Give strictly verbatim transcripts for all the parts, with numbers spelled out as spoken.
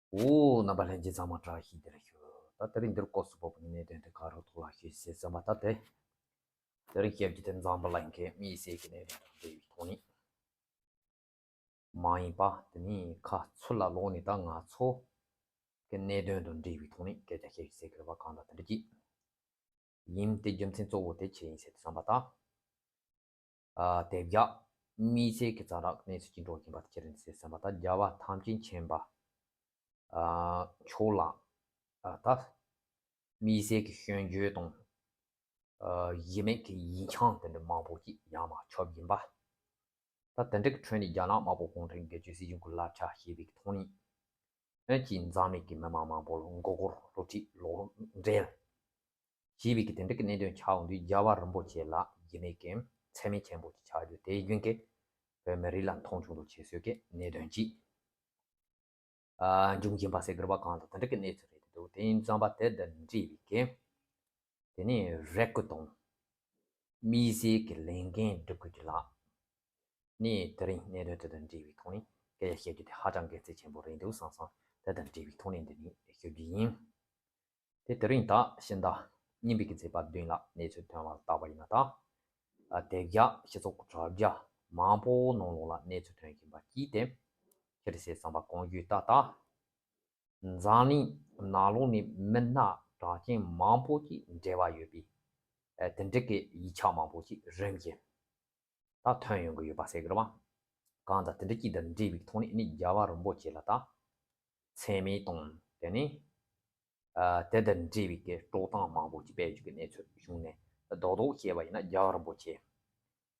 འོ། རྣམ་པ་ལྷན་རྒྱས་ཚང་མ་བཀྲ་ཤིས་བདེ་ལེགས་ཞུ། ད་དེ་རིང་འདིར་སྐོར་སུ་བབས་པའི་གནད་དོན་དེ་ག་རུ་ཐོག་ལ་ཞུས་ཟེར་བསམ་པ་ད་དེ། དེ་རིང་བཤད་རྒྱུ་དེ་འཛམ་བུ་གླིང་གི་དམིགས་བསལ་གྱི་གནད་དོན་དང་འབྲེལ་བའི་ཐོག་ནས། མ་ཡིན་པ་དེ་ནི་ཁ་ཚུར་ལ་ལོག་ནས་ད་ང་ཚོ་གི་གནད་དོན་དང་འབྲེལ་བའི་ཐོག་ནས་སྐད་ཆ་བཤད་ཟེར་གི་རེད་པ། གང་ལྟར་དེ་འདྲ་ཅིག་ཡིན། དེ་རྒྱུ་མཚན་གཙོ་བོ་དེ་ཆི་ཡིན་ཟེར་དུས་ཙམ་པ་ད། ཨ། དེབ་བརྒྱ་དམིགས་བསལ་གྱི་ཙ་རག་གནས་ཚུལ་ཅིག་འགྲོ་བཞིན་པ་དེ་ཆི་རེད་ཟེར་ཙམ་པ་ད། རྒྱལ་བ་ཐམས་ཅད་མཁྱེན་པ། ཨ། མཆོག་ལ། ཨ། ད་དམིགས་བསལ་གྱི་སྐྱོན་བརྗོད་དང་། ཨ། གཞི་མེད་ཀྱི་ཡིག་ཆ་དེ་འདྲ་མང་པོ་ཅིག་ཡར་མར་ཁྱབ་བཞིན་པ། ད་དེ་འདྲ་གི་ཁྲོད་ནས་རྒྱ་ནག་དམར་པོ་གུང་ཁྲན་སྒེར་གཅོད་སྲིད་གཞུང་གི་བསླབ་བྱ་ཞེས་པའི་ཐོག་ནས། ཨ་ནི་ཅིག་འཛམ་གླིང་གི་མི་མང་མང་པོར་མགོ་སྐོར་སློབ་ཁྲིད་ལོག་འགྲེལ་ཞེས་པའི་གི་དེ་འདྲ་གི་གནད་དོན་ཆགས་འོང་དུས། རྒྱལ་བ་རིན་པོ་ཆེ་ལ་གཞི་མེད་ཀྱི་མཚན་སྨད་ཆེན་པོ་ཅིག་ཆགས་རྒྱུ་དེ་བཞིན་གྱི་བོད་མི་རིགས་ལ་མཐོང་ཆུང་དུ་བྱེད་སྲོལ་གྱི་གནད་དོན་ཅིག་ཨ། འབྱུང་བཞིན་པ་ཟེར་གི་རེད་པ། གང་ལྟར་དེ་འདྲ་གི་གནས་ཚུལ་རེད་འདུག་དེ་ཡིན་ཙམ་པ་དེ་དང་འབྲེལ་བའི་གི་དེ་ནས་རེ་སྐུལ་དང་དམིགས་བསལ་གྱི་ལས་འགན་སྒྲུབ་དགོས་རྒྱུ་ལ་ནས། དེ་རིང་གནད་དོན་དེ་དང་འབྲེལ་བའི་ཐོག་ནས་སྐད་ཆ་བཤད་རྒྱུ་དེ་ཧ་ཅང་གལ་ཆེན་པོ་རེད་འདུག་བསམ་སོང་། དེ་དང་འབྲེལ་བའི་ཐོག་ནས་འདི་ནས་ཞུ་རྒྱུ་ཡིན། དེ་དེ་རིང་ད་ཕྱི་ཟླ་གཉིས་པའི་གི་ཚེས་པ་བདུན་ལ་གནས་ཚུལ་ཐོན་པ་ལ་བལྟས་པ་ཡིན་ན་ད། ཨ། དེབ་བརྒྱ་སྤྱི་ཚོགས་དྲ་རྒྱ་མང་པོ་ནང་ལོགས་ལ་གནས་ཚུལ་ཐོན་བཞིན་པ་གཅིག་དེ་ཆི་རེད་ཟེར་བསམ་པ། གང་ཡིན་ད་ད། འཛམ་གླིང་ནང་ལོགས་ནས་མི་སྣ་གྲགས་ཅན་མང་པོ་ཅིག་འབྲེལ་བ་ཡོད་པའི། ཨ། དེ་འདྲ་གི་ཡིག་ཆ་མང་པོ་ཅིག་རིམ་བཞིན་ད་ཐོན་ཡོང་གི་ཡོད་པ་ཟེར་གི་རེད་པ། གང་ལྟར་དེ་འདྲ་ཅིག་དང་འབྲེལ་བའི་ཐོག་ནས་ནི་རྒྱལ་བ་རིན་པོ་ཆེ་ལ་ད་མཚན་སྨད་དང་དེ་ནས། ཨ། དེ་དང་འབྲེལ་བའི་གི་དཀྲོག་གཏམ་མང་པོ་ཅིག་སྤེལ་རྒྱུ་གི་གནས་ཚུལ་བྱུང་ནས། རྡོག་རྡོག་བཤད་པ་ཡིན་ན་རྒྱལ་བ་རིན་པོ་ཆེ་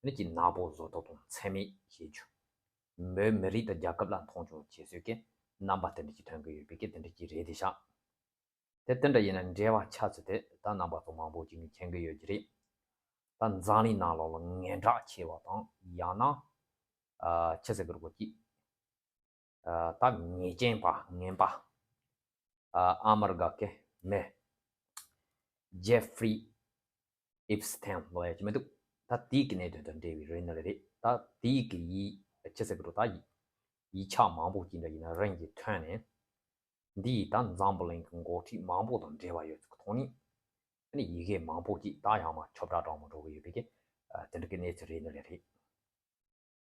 ནི་ཅིག་ནག་པོ་བཟོ་ཐབས་དང་མཚན་སྨད་བྱེད་རྒྱུ། བོད་མི་རིགས་དང་རྒྱལ་ཁབ་ལ་མཐོང་ཆུང་བྱེད་སྲོལ་གྱི་རྣམ་པ་དེ་འདྲ་ཅིག་ཐོན་གི་ཡོད་པའི་གི་དེ་འདྲ་ཅིག་རེད་དེ་ཤག་དེ་དེ་འདྲ་ཡིན་ན་འབྲེལ་བ་ཆགས་ཚུལ་དེ་ད་རྣམ་པ་ཚོ་མང་པོ་ཅིག་ནས་མཁྱེན་གི་ཡོད་ཀྱི་རེད། ད་འཛམ་གླིང་ནང་ལོགས་ལ་ངན་གྲགས་ཆེ་བ་དང་། ཡང་ན། ཨ། ཆི་ཟེར་གི་རེད་གོ་ཅིག་ཨ། ད་ཉེས་ཅན་པ་ངན་པ། ཨ། ཨ་མི་རི་ཀ་གི་མི་ཇེ་ཧྥི་རི་ཨིབ་སི་ཐན་ལབ་ཡ་ཅིག་མི་འདུག་ད་དེའི་གི་གནད་དོན་དང་འབྲེལ་བའི་རེད་ནི་རེད། ད་དེའི་གི་ཡིག་ཆ་ཟེར་གི་རེད། ད་ཡིག་ཡིག་ཆ་མང་པོ་ཅིག་འདྲ་ཡིན་ན་རིམ་གྱིས་ཐོན་ནས། འདི་ཡིས་ད་འཛམ་བུ་གླིང་གི་འགོ་ཁྲིད་མང་པོ་དང་འབྲེལ་བ་ཡོད་ཚུལ་གྱི་ཐོག་ནས། ཨ་ནི་ཡི་གེ་མང་པོ་ཅིག་ད་ཡར་མར་ཁྱབ་བསྒྲགས་གྲངས་མང་འགྲོ་གི་ཡོད་པའི་གི། ཨ། དེ་འདྲ་གི་གནས་ཚུལ་རེད་ནི་རེད།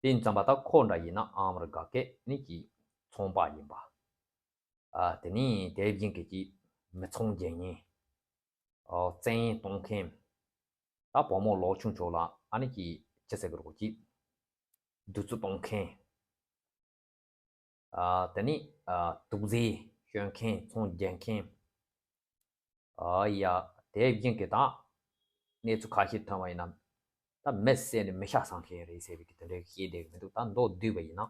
དེ་ཡིན་ཙམ་པ་ད་ཁོ་འདྲ་ཡིན་ན་ཨ་མི་རི་ཀ་གི་ནི་ཅིག་ཚོང་པ་ཡིན་པ། ཨ། དེ་ནས་དེ་བཞིན་གྱི་ཅིག་མི་ཚང་རྒྱལ་ངན། ཨ། བཙན་གཏོང་མཁན། ད་བུ་མོ་ལོ་ཆུང་ཆུང་ལ་ཨ་ནི་ཅིག་ཅི་ཟེར་གི་རེད་གོ་ཅིག་བདུད་རྩི་གཏོང་མཁན། ཨ། དེ་ནས། ཨ། དུག་རྫས་སྤྱོད་མཁན། ཚོང་རྒྱག་མཁན། ཨ་ཡ། དེ་བཞིན་གྱི་ད་གནས་ཚུལ་ཁ་ཤས་ཐོན་པ་ཡིན་ན། ད་མི་བསད་ནས་མི་ཤ་ཟ་མཁན་རེད་ཟེར་བའི་གི་དེ་འདྲའི་བཤད་བསྡད་གི་མི་འདུག་ད་མདོར་བསྡུས་པ་ཡིན་ན།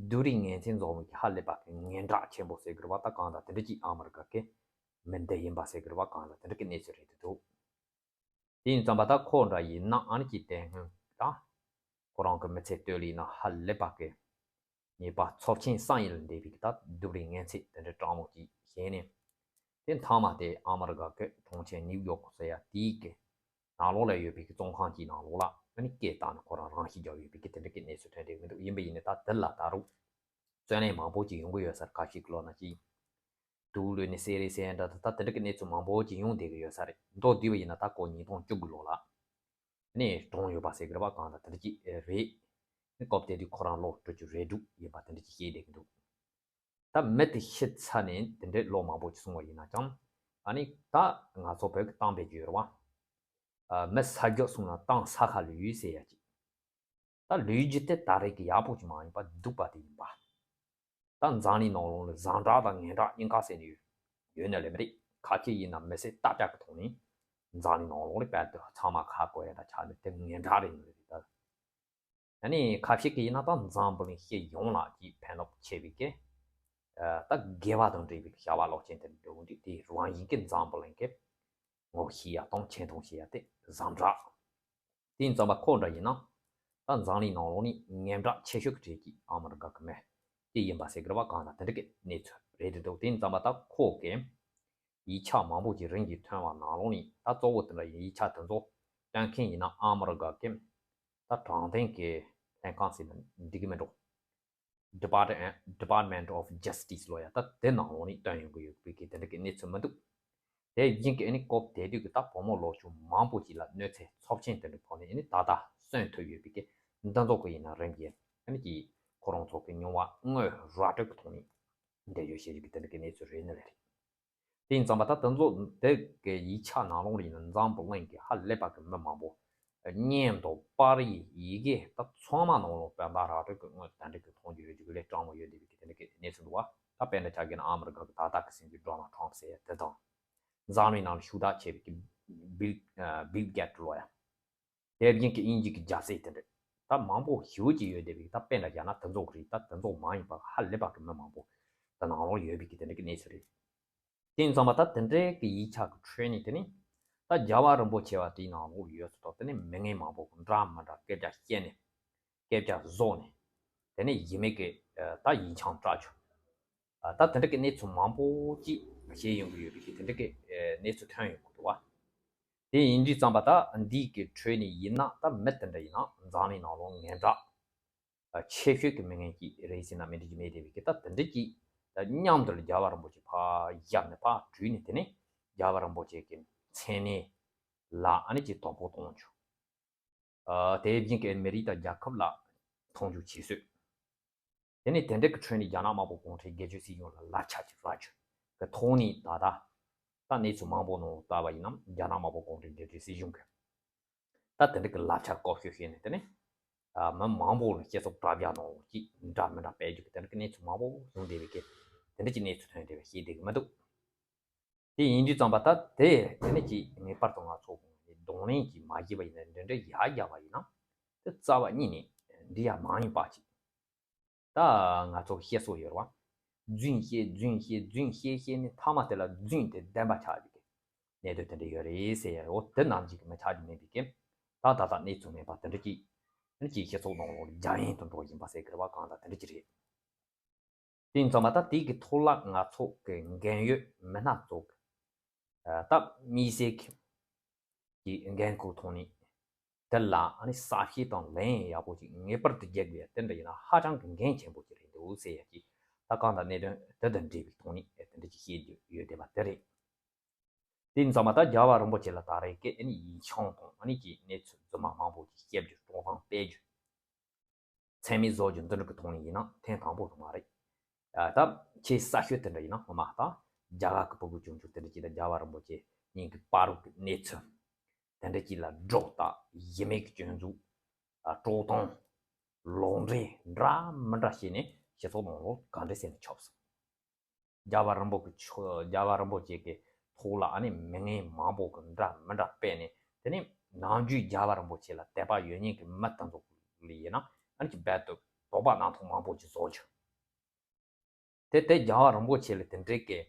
སྡུག་རུས་ངན་མཚན་བཟོ་མི་གི་ཧ་ལས་པ་གི་ངན་གྲགས་ཆེན་པོ་ཟེར་གི་རེད་པ། ད་གང་ལྟར་དེ་འདྲ་ཅིག་ཨ་མི་རི་ཀ་གི་མི་འདི་ཡིན་པ་ཟེར་གི་རེད་པ། གང་ལྟར་དེ་འདྲ་གི་གནས་ཚུལ་རེད་འདུག་དེ་ཡིན་ཙམ་པ་ད་ཁོ་འདྲ་ཡིན་ན་ཨ་ནི་ཅིག་དེ་སྔོན་ད་ཁོ་རང་གི་མི་ཚེ་སྟོད་ལས་ན་ཧ་ལས་པ་གི་ཉེས་པ་ཚབས་ཆེན་བསམ་ཡུལ་འདས་པའི་གི་ད་སྡུག་རུས་ངན་ཚད་དེ་འདྲ་དྲང་མོ་ཅིག་བྱས་ནས། དེ་མཐའ་མ་དེ་ཨ་མི་རི་ཀ་གི་གྲོང་ཁྱེར་ནིའུ་ཡོག་ཟེར་ཡ་དེའི་གི་ནང་ལོགས་ལ་ཡོད་པའི་གི་བཙོན་ཁང་གི་ནང་ལོགས་ལ་ཨ་ནི་སྐད་བཏང་ནས་ཁོ་རང་རང་ཤི་རྒྱག་ཡོད་པའི་གི་དེ་འདྲ་གི་གནས་ཚུལ་ཐོན་བསྡད་མི་འདུག་ཡིན་པ་ཡིན་ནའི་ད་དེ་ལ་ད་རུང་བརྩོན་ལེན་མང་པོ་ཅིག་ཡོང་གི་ཡོད་ས་རེད། ཁ་ཤས་ཀྱི་ལོ་ན་ཅིག་དུག་ལོས་ནས་བསད་རེས་བསད་འདྲ་ད་ལྟ་དེ་འདྲ་གི་གནས་ཚུལ་མང་པོ་ཅིག་ཡོང་བསྡད་གི་ཡོད་ས་རེད། མདོར་བསྡུས་པ་ཡིན་ན་ད་ཁོ་ཉིས་སྟོང་བཅུ་དགུ་ལོ་ལ་ནས་གྲོངས་ཡོད་པ་ཟེར་གི་རེད་པ། གང་ལྟར་དེ་འདྲ་ཅིག་རེད། ནི་སྐབས་དེ་དུས་ཁོ་རང་ལོ་དྲུག་ཅུ་རེ་དྲུག་ཡིན་པ་དེ་འདྲ་ཅིག་བཤད་བསྡད་གི་འདུག་ད་མི་དེ་ཤི་ཚར་ནས་དེ་འདྲའི་ལོ་མང་པོ་ཅིག་སོང་བ་ཡིན་ན་ཀྱང་། ཨ་ནི་ད་ང་ཚོ་བོད་ཀྱི་གཏམ་དཔེ་ཅིག་ཡོད་རེད་པ། ཨ། མི་ས་རྒྱུ་སོང་ན་གཏམ་ས་ཁ་ལུས་ཟེར་ཡ་ཅིག་ད་ལུས་རྒྱུ་དེ་ད་རེས་ཀྱི་ཡག་པོ་ཅིག་མ་ཡིན་པ་སྡུག་པ་དེ་ཡིན་པ། ད་འཛམ་གླིང་ནང་ལོགས་ལ་བཟང་དྲག་དང་ངན་དྲག་གཉིས་ཀ་ཟེར་ནས་ཡོད། ཡོད་ནི་ལས་མི་རེད། ཁ་ཆེ་ཡིན་ན་མི་སེར་ལྟ་རྒྱ་གི་ཐོག་ནས་འཛམ་གླིང་ནང་ལོགས་ལ་དཔལ་དུ་ཚང་མ་ཁ་བཀོད་ཡ་ད་ཆགས་ནས་དེ་ངན་དྲག་རེད་ནི་རེད་ད། ཨ་ནི་ཁ་ཤས་ཀྱིས་ཡིན་ན་ད་འཛམ་བུ་གླིང་སྤྱི་ཡོངས་ལ་ཅིག་ཕན་རླབས་ཆེ་བའི་གི། ཨ། ད་དགེ་བ་དང་འབྲེལ་བའི་བྱ་བ་ལོག་ཅན་དེ་འགྲོ་གི་འདུག་དེ་རང་བཞིན་གྱི་འཛམ་བུ་གླིང་གི་ངོ་ཤེས་ཡ་དང་ཆེ་མཐོང་བྱེད་ཡ་དེ་བཟང་དྲག་དེ་ཡིན་ཙམ་པ་ཁོ་འདྲ་ཡིན་ན། ད་འཛམ་གླིང་ནང་ལོགས་ནས་ངན་དྲག་ཆེ་ཤོས་ཀྱི་གྲས་ཀྱི་ཨ་མི་རི་ཀ་གི་མི་དེ་ཡིན་པ་ཟེར་གི་རེད་པ། གང་ལ་དེ་འདྲ་གི་གནས་ཚུལ་རེད་དེ་འདུག་དེ་ཡིན་ཙམ་པ་ད་ཁོ་གི་ཡིག་ཆ་མང་པོ་ཅིག་རིམ་གྱིས་ཐོན་པ་ནང་ལོགས་ནས་ད་གཙོ་བོ་དེ་འདྲ་ཡིན་ཡིག་ཆ་དེ་ཚོ་སྟོན་མཁན་ཡིན་ན་ཨ་མི་རི་ཀ་གི་ད་དྲང་བདེན་གྱི་ལྷན་ཁང་ཟེར་ན་འགྲིག་གི་མི་འགྲོ། Department Department of Justice ལོ་ཡ་ད་དེ་ནང་ལོགས་ནས་བཏོན་ཡོང་གི་ཡོད་པའི་གི་དེ་འདྲ་གི་གནས་ཚུལ་མི་འདུག་དེ་བཞིན་གི་ཨ་ནི་སྐབས་དེ་དུས་ཀྱི་ད་བུ་མོ་ལོ་ཆུང་མང་པོ་ཞིག་ལ་གནོད་འཚེ་ཚབས་ཆེན་དེ་འདྲ་ཕོག་ནས་ཨ་ནི་ད་ལྟ་གསོན་ཐུབ་ཡོད་པའི་གི་འདི་ཚོ་གི་ཡིན་ན་རིམ་གྱིས་ཨ་ནི་ཀྱི་ཁོ་རང་ཚོ་གི་མྱོང་བ་དངོས་ར་སྤྲོད་ཀྱི་ཐོག་ནས་འགྲེལ་བརྗོད་བྱེད་རྒྱུ་གི་དེ་འདྲ་གི་གནས་ཚུལ་རེད་ནི་ལས་རེད། དེ་ཡིན་ཙང་མ་ད་དེ་ཚོ་དེ་གི་ཡིག་ཆ་ནང་ལོགས་ཡིན་ན་འཛམ་བུ་གླིང་གི་ཧ་ལས་པ་གི་མི་མང་པོ་བརྙན་དང་པར་རིས་ཡི་གེ་ད་ཚང་མ་ནང་ལོགས་དཔེ་འདྲ་ར་སྤྲོད་ཀྱི་དངོས་དེ་འདྲ་གི་མཐོང་རྒྱུ་ཡོད་རྒྱུ་ལས་སྤྲང་མོ་ཡོད་བསྡད་པའི་གི་དེ་འདྲ་གི་གནས་ཚུལ་འདུག་བ། ད་དཔེ་འདྲ་ཆགས་ཀྱི་ན་ཨ་མི་རི་ཀ་གི་ད་ལྟ་གི་སེམས་ཀྱི་ཌོ་ནལ་ཊམ་ཟེར་ཡ་དེ་དང་། འཛམ་གླིང་ནང་ལ་ཤུགས་དྲག་ཆེ་བའི་གི་བིལ་ཨ་བིལ་གེ་ཊི་ལོ་ཡ། དེ་བཞིན་གྱི་དབྱིན་ཇི་གི་རྒྱལ་སྲས་དེ་འདྲ། ད་མང་པོ་ཞེ་པོ་ཅིག་ཡོད་བསྡད་པའི་ད་དཔེ་འདྲ་བཞག་ན་དེ་ཚོ་རེད། ད་དེ་ཚོ་མ་ཡིན་པ་ཧ་ལས་པ་གི་མི་མང་པོ་ད་ནང་ལོགས་ཡོད་པའི་གི་དེ་འདྲ་གི་གནས་ཚུལ་རེད། དེ་ཡིན་ཙང་མ་ད་དེ་འདྲའི་གི་ཡིག་ཆ་གི་ཁྲོད་ནས་དེ་ནི་ད་རྒྱལ་བ་རིན་པོ་ཆེ་བ་དེའི་ནང་ལོགས་ཡོད་ཚོད་དང་དེ་ནི་མི་ངན་མང་པོ་གི་འདྲ་མི་འདྲ་སྐད་ཆ་བཤད་ནས་སྐད་ཆ་བཟོས་ནས་དེ་ནི་ཡིན་མིན་གི་ད་ཡིག་ཆ་སྤྲད་བྱུང་། ད་དེ་འདྲ་གི་གནས་ཚུལ་མང་པོ་ཅིག་བཤད་ཡོང་གི་ཡོད་པའི་གི་དེ་འདྲ་གི་གནས་ཚུལ་ཐོན་ཡོང་གི་འདུག་བ། དེ་ཡིན་དུས་ཙམ་པ་ད་འདིའི་གི་ཁྲོད་ནས་ཡིན་ན་ད་མི་དེ་འདྲ་ཡིན་ན་འཛམ་གླིང་ནང་ལོགས་ངན་དྲག་ཆེ་ཤོས་ཀྱི་མི་ངན་གྱི་རེད་ཟེར་ན་མི་འགྲིག་གི་མེད་བསྡད་པའི་གི་ད་དེ་འདྲ་གྱི་ད་མཉམ་དུ་ལ་རྒྱལ་བ་རིན་པོ་ཆེ་ཕར་བཞག་ནས་ཕར་བྲོས་ནས་དེ་ནས་རྒྱལ་བ་རིན་པོ་ཆེ་གི་མཚན་གནས་ལ་ཨ་ནི་ཅིག་དོ་ཕོག་གཏོང་བྱུང་། ཨ་དེ་བཞིན་གྱི་མི་རིགས་དང་རྒྱལ་ཁབ་ལ་མཐོང་ཆུང་བྱེད་སྲོལ། དེ་ནས་དེ་འདྲ་གི་ཁྲོད་ནས་རྒྱ་ནག་དམར་པོ་གུང་ཁྲན་སྒེར་གཅོད་སྲིད་གཞུང་ལ་ལབ་ཆ་ཅིག་རག་བྱུང་གི་ཐོག་ནས་ད་ལྟ་ད་གནས་ཚུལ་མང་པོ་ནང་ལྟ་བ་ཡིན་ན་རྒྱ་ནག་དམར་པོ་གུང་ཁྲན་སྒེར་གཅོད་སྲིད་གཞུང་གི་ད་དེ་འདྲ་གི་ལབ་ཆ་བཀོལ་སྤྱོད་བྱས་ནས་དེ་ནས་ཨ་མི་མང་པོ་ལ་སྤྱི་ཚོགས་དྲ་རྒྱ་ནང་ཅིག་འདྲ་མི་འདྲ་སྤེལ་རྒྱུ་གི་དེ་འདྲ་གི་གནས་ཚུལ་མང་པོ་བྱུང་བསྡད་པའི་གི་དེ་འདྲ་གི་གནས་ཚུལ་ཐོན་བསྡད་པ་ཤེས་བསྡད་གི་མི་འདུག་དེ་ཡིན་དུས་ཙམ་པ་ད་དེ་དེ་ནས་ཀྱི་ངེས་པར་དུ་ང་ཚོ་གདོང་ལེན་གྱིས་མ་བྱས་པ་ཡིན་ན་འདི་འདྲ་ཡར་རྒྱབ་པ་ཡིན་ན་དེ་རྩ་བ་ཉིད་ནས་འགྲིག་ཡ་མ་ཡིན་པ་ཅིག་ད་ང་ཚོ་བཤད་སྲོལ་ཡོད་རེད་བ། རྫུན་བཤད་རྫུན་བཤད་རྫུན་བཤད་བཤད་ནས་མཐའ་མ་དེ་ལ་རྫུན་དེ་བདེན་པ་ཆགས་ཀྱི་གནས་དོན་དེ་འདྲ་ཡོད་རེད་ཟེར་ཡ་རེད། འོ་དེ་ནང་བཞིན་གྱི་མི་ཆགས་ཀྱི་མེད་པའི་གི་ད་ད་ལྟ་གནས་ཚུལ་མེད་པ་དེ་འདྲ་ཅིག་ནི་ཅིག་སྤྱི་ཚོགས་ནང་ལོགས་རྒྱ་ཡན་དུ་འགྲོ་བཞིན་པ་ཟེར་གི་རེད་བ། གང་ལྟར་དེ་འདྲ་ཅིག་རེད། དེ་ཡིན་ཙང་མ་ད་དེ་གི་ཐོག་ལ་ང་ཚོ་གི་འགན་ཡོད་མི་སྣ་ཚོ་གི་ད་དམིགས་བསལ་གྱི་འགན་ཁུར་ཐོག་ནས་དེ་ལ་ཨ་ནི་གསལ་བཤད་དང་ལན་ཡག་པོ་ཅིག་ངེས་པར་དུ་རྒྱག་དགོས་ཡ་དེ་འདྲ་ཡིན་ན་ཧ་ཅང་གི་འགན་ཆེན་པོ་ཅིག་རེད་འདུག་ཟེར་ཡ་ཅིག་ད་གང་ལྟར་གནད་དོན་དེ་དང་འབྲེལ་བའི་ཐོག་ནས་དེ་འདྲ་ཅིག་བཤད་རྒྱུ་ཡོད་བསྡད་པ་དེ་རེད། དེ་ཡིན་ཙང་མ་ད་རྒྱལ་བ་རིན་པོ་ཆེ་ལ་ད་རེས་ཀྱི་ཨ་ནི་ཡིག་ཆང་དང་ཨ་ནི་ཀྱི་གནས་ཚུལ་རྫུན་མ་མང་པོ་ཅིག་བཤད་རྒྱུ་སྤྲོ་སྟངས་སྤེལ་རྒྱུ། མཚན་སྨད་བཟོ་རྒྱུ་འདི་འདྲ་གི་ཐོག་ནས་ཡིན་ན་ཐེངས་དང་པོ་དེ་མ་རེད། ཨ་ད་ཆེས་གསལ་ཤོས་དེ་འདྲ་ཡིན་ན་ངོ་མ་ད་རྒྱ་གར་གི་ཕྲུ་གུ་ཆུང་ཆུང་དེ་འདྲ་ཅིག་ད་རྒྱལ་བ་རིན་པོ་ཆེ་གཉིས་ཀྱི་བར་གྱི་གནས་ཚུལ་དེ་འདྲ་ཅིག་ལ་སྒྲོ་བཏགས་ཡིན་མིན་གྱི་སྐྱོན་འཛུགས། ཨ་དཀྲོག་གཏམ། ལོག་འགྲེལ་འདྲ་མི་འདྲ་བྱས་ནས་སྤྱི་ཚོགས་ནང་ལོགས་ག་འདྲ་ཟེར་ནས་ཁྱབ་སོང་། རྒྱལ་བ་རིན་པོ་ཆེ་རྒྱལ་བ་རིན་པོ་ཆེ་གི་ཐོག་ལ་ཨ་ནི་མི་ངན་མང་པོ་གི་འདྲ་མི་འདྲ་སྤེལ་ནས་དེ་ནས་ནམ་རྒྱུན་རྒྱལ་བ་རིན་པོ་ཆེ་ལ་དད་པ་ཡོད་མཁན་གྱི་མི་དེ་ཚོ་ལ་ཡིན་ན་ཨ་ནི་ཅིག་རྦད་དེ་དོགས་པ་སྣ་ཚོགས་མང་པོ་ཅིག་བཟོ་བྱུང་། དེ་དེ་རྒྱལ་བ་རིན་པོ་ཆེ་ལ་དེ་འདྲའི་གི་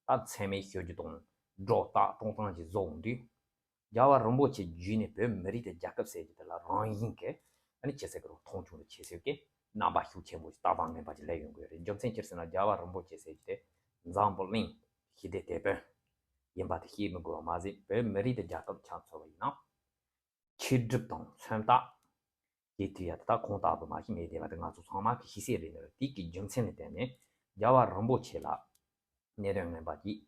ད་མཚན་སྨད་ཤོར་རྒྱུ་དང་སྒྲོ་བཏགས་དཀྲོག་གཏམ་ཅིག་བཟོ་འོང་དུས། རྒྱལ་བ་རིན་པོ་ཆེ་བརྒྱུད་ནས་བོད་མི་རིགས་དང་རྒྱལ་ཁབ་ཟེར་རྒྱུ་དེ་ལ་རང་བཞིན་གྱིས་ཨ་ནི་ཅི་ཟེར་གི་རུང་མཐོང་ཆུང་དུ་བྱེད་སྲོལ་གྱི་རྣམ་པ་ཤུགས་ཆེན་པོ་ཞིག་རྟག་པར་ངན་པ་ཅིག་སླེབས་ཡོང་གི་ཡོད་རེད། རྒྱུ་མཚན་ཅི་ཟེར་ན་རྒྱལ་བ་རིན་པོ་ཆེ་ཟེར་རྒྱུ་དེ་འཛམ་བུ་གླིང་ཞི་བདེའི་དེད་དཔོན་ཡིན་པ་དེ་ཤེས་མི་དགོས་པ་མ་ཟད་བོད་མི་རིགས་དང་རྒྱལ་ཁབ་ཆ་མཚོན་པ་ཡིན་ན། ཆོས་སྒྲུབ་དང་མཚོན་རྟགས་ཀྱི་དུས་ཡ་དེ་དག་ཁོང་ལྟ་བུ་མ་ཞིག་མེད་བསྡད་པ་དེ་ང་ཚོ་ཚང་མ་གི་ཤེས་གསལ་རེད། ནོར་དེ་གི་རྒྱུ་མཚན་ལ་བརྟེན་ནས་རྒྱལ་བ་རིན་པོ་ཆེ་ལ་གནད་དོན་ངན་པ་ཅིག་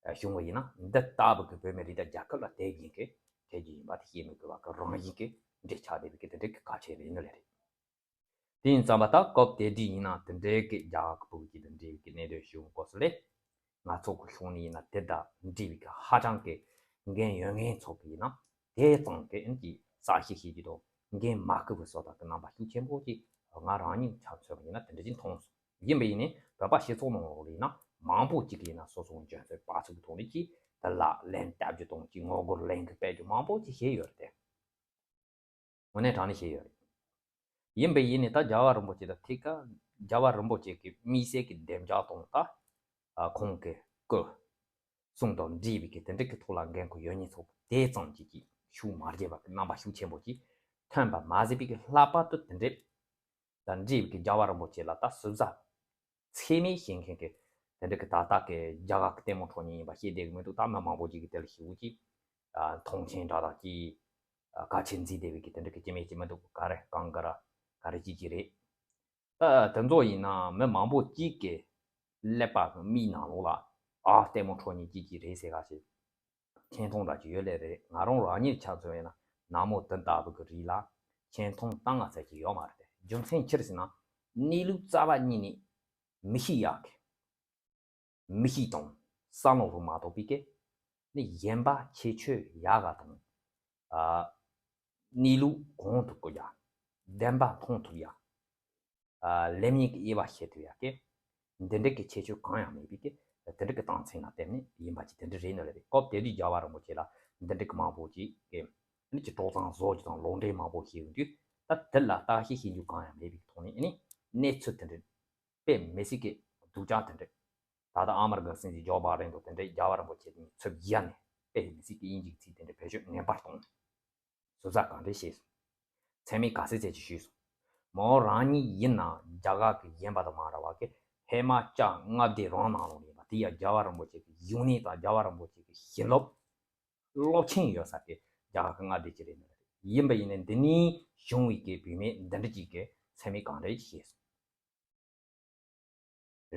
བྱུང་བ་ཡིན་ན་འདི་ལྟ་བུ་གི་བོད་མི་རིགས་དང་རྒྱལ་ཁབ་ལ་དེ་བཞིན་གྱི་འཕྲད་རྒྱུ་ཡིན་པ་དེ་ཤེས་མི་དགོས་པ་གི་རང་བཞིན་གྱི་འདྲེ་ཆགས་བསྡད་པའི་གི་དེ་འདྲའི་གི་གལ་ཆེན་རེད་ནི་ལས་རེད། དེ་ཡིན་ཙང་མ་ད་སྐབས་དེ་དུས་ཡིན་ན་དེ་འདྲའི་གི་རྒྱ་གར་གི་ཕྲུ་གུ་ཅིག་དང་འབྲེལ་བའི་གི་གནད་དོན་ཞིག་འོང་སྐབས་སུ་ལས། ང་ཚོ་གི་ཕྱོགས་ནས་ཡིན་ན་དེ་དང་འབྲེལ་བའི་གི་ཧ་ཅང་གི་འགན་ཡོད་མཁན་ཚོ་གི་ཡིན་ན་དེ་ཙམ་གི་ཨིན་གྱི་གསལ་བཤད་བྱེད་ཀྱི་དང་འགན་མ་འཁུར་བའི་བཟོ་ལྟ་གི་རྣམ་པ་ཤུགས་ཆེན་པོ་ཅིག་ང་རང་ཉིད་ཆ་མཚོན་པ་ཡིན་ན་དེ་འདྲ་ཅིག་མཐོང་སོང་། ཡིན་པ་ཡིན་ནའི་བོད་པ་སྤྱི་ཚོགས་ནང་ལོགས་ལ་ཡིན་ན་མང་པོ་ཅིག་གི་ཡིན་ན་སོ་སོ་འཇོན་ཚོད་དཔག་ཚོད་ཀྱི་ཐོག་ནས་ཅིག་དེ་ལ་ལན་བཏབ་རྒྱུ་དང་ཅིག་ངོ་རྒོལ་ལན་གི་སྤེལ་རྒྱུ་མང་པོ་ཅིག་བྱས་ཡོད་རེད་དེ། དངོས་གནས་དྲང་གནས་བཤད་ཡོད་རེད། ཡིན་པ་ཡིན་ནའི་ད་རྒྱལ་བ་རིན་པོ་ཆེ་དང་ཐད་ཀར་རྒྱལ་བ་རིན་པོ་ཆེ་གི་དམིགས་བསལ་གྱི་བདེ་འཇགས་དང་ད་ཁོང་གི་སྐུ་སྲུང་དང་འབྲེལ་བའི་གི་དེ་འདྲ་གི་ཐོག་ལ་འགན་ཁུར་ཡོད་མཁན་ཚོ་དེ་ཙམ་གྱིས་ཀྱི་ཤུགས་མ་རྒྱས་པ་གི་རྣམ་པ་ཤུགས་ཆེན་པོ་ཅིག་ཐོན་པ་མ་ཟད་པའི་གི་ལྷག་པར་དུ་དེ་འདྲའི་དང་འབྲེལ་བའི་གི་རྒྱལ་བ་རིན་པོ་ཆེ་ལ་ད་ཟུར་ཟ་མཚན་སྨད་བྱེད་མཁན་གྱི་དེ་འདྲ་གི་ད་ལྟ་གི་རྒྱ་གར་གི་ལྟད་མོ་འཕྲོ་མཁན་ཡིན་པ་ཤེས་བསྡད་གི་མི་འདུག་ད་མི་མང་པོ་ཅིག་གི་དེ་ལ་ཞེ་པོ་ཅིག་མཐོང་ཆེན་འདྲ་དང་ཅིག་གལ་ཆེན་བརྩིས་བསྡད་པའི་གི་དེ་འདྲ་གི་ཅི་མེད་ཅི་མི་འདུག་ག་རེ་གང་ག་ར་ག་རེ་ཅིག་ཅིག་རེད། ད་དེ་ཚོ་ཡིན་ན་མི་མང་པོ་གཅིག་གིས་ཀླད་པ་གི་མིག་ནང་ལོགས་ལ་ཨ་ལྟད་མོ་འཕྲོ་མཁན་གཅིག་གཅིག་རེད་ཟེར་ག་ཞིག་འཐེན་ཐོང་འདྲ་ཅིག་ཡོད་ལེ་རེད། ང་རང་རང་ཉིད་ཆ་མཚོན་ཡིན་ན་ནག་མོ་དེ་ལྟ་བུ་གི་རིགས་ལ་འཐེན་ཐོང་བཏང་ང་ཚད་ཅིག་ཡོད་མ་རེད་དེ། རྒྱུ་མཚན་ཅི་རེད་ཟེར་ན་གནས་ལུགས་རྩ་བ་ཉིད་ནས་མི་ཤེས་ཡག་གི་མི་ཤེས་དང་བསམ་བློ་རུ་མ་གཏོགས་པའི་སྐད་ནི་གཞན་པ་ཁྱད་ཆོས་ཡག་ག་དང་། ཨ། གནས་ལུགས་གོང་དུ་བཀོད་ཡག་བདེན་པ་མཐོང་ཐུབ་ཡག་ཨ། ལེགས་ཉེས་ཀྱི་དབྱེ་བ་ཕྱེ་ཐུབ་ཡག་གི་འདི་འདྲ་གི་ཁྱད་ཆོས་གང་ཡང་མེད་པའི་སྐད། དེ་འདྲ་གི་རྟགས་མཚན་ལ་བརྟེན་ནས་ཡིན་པ་ཅིག་དེ་འདྲ་རེད་ནི་ལ་རེད། སྐབས་དེ་དུས་རྒྱལ་བ་རིན་པོ་ཆེ་ལ་འདི་འདྲ་གི་མང་པོ་ཅིག་གི་ནི་ཅིག་གྲོགས་དང་བཟོ་རྒྱུ་དང་ལུང་འདྲེན་མང་པོ་བྱས་ཡོང་དུས། ད་དེ་ལ་བརྟག་ཞིབ་བྱེད་རྒྱུ་གང་ཡང་མེད་པའི་ཐོག་ནས་ནི་གནས་ཚུལ་དེ་འདྲ་དཔེ་མི་སྲིད་ཀྱི་སྡུག་ཅག་དེ་འདྲ། ད་ལྟ་ཨ་མ་རི་ཀ་སྲིད་འཛིན་ཇོ་བྷའི་ཌེན་དང་དེ་འདྲའི་རྒྱལ་བ་རིན་པོ་ཆེ་དེ་གཉིས་ཚབ་བཞག་ནས་དཔེ་མི་སྲིད་ཀྱི་དབྱིན་ཇིའི་ཚིག་དེ་འདྲ་བེད་སྤྱོད་ངན་པ་གཏོང་ནས་ཟུར་ཟ་ག་འདྲ་བྱས་སོང་། མཚན་སྨད་ག་ཚད་ཚད་ཅིག་ཞུས་སོང་། མོ་རང་ཉིད་ཡིན་ན་རྒྱ་གར་གྱི་ཡིན་པ་དང་མ་འདྲ་བ་གི་ཧེ་མ་ལྕགས་ལྔ་སྡེ་རང་ནང་ལོགས་ཡིན་པ་དེ་ཡང་རྒྱལ་བ་རིན་པོ་ཆེ་གི་བཞུགས་གནས་དང་རྒྱལ་བ་རིན་པོ་ཆེ་གི་བྱིན་རླབས་རླབས་ཆེན་ཡོད་ས་གི་རྒྱ་གར་གི་ལྔ་སྡེ་ཅིག་རེད་ནི་རེད། ཡིན་པ་ཡིན་ནའི་འདི་ནས་བྱུང་བའི་གི་བུད་མེད་འདི་འདྲ་ཅིག་གི་མཚན་སྨད་གང་འདྲ་ཅིག་བྱས་སོང་།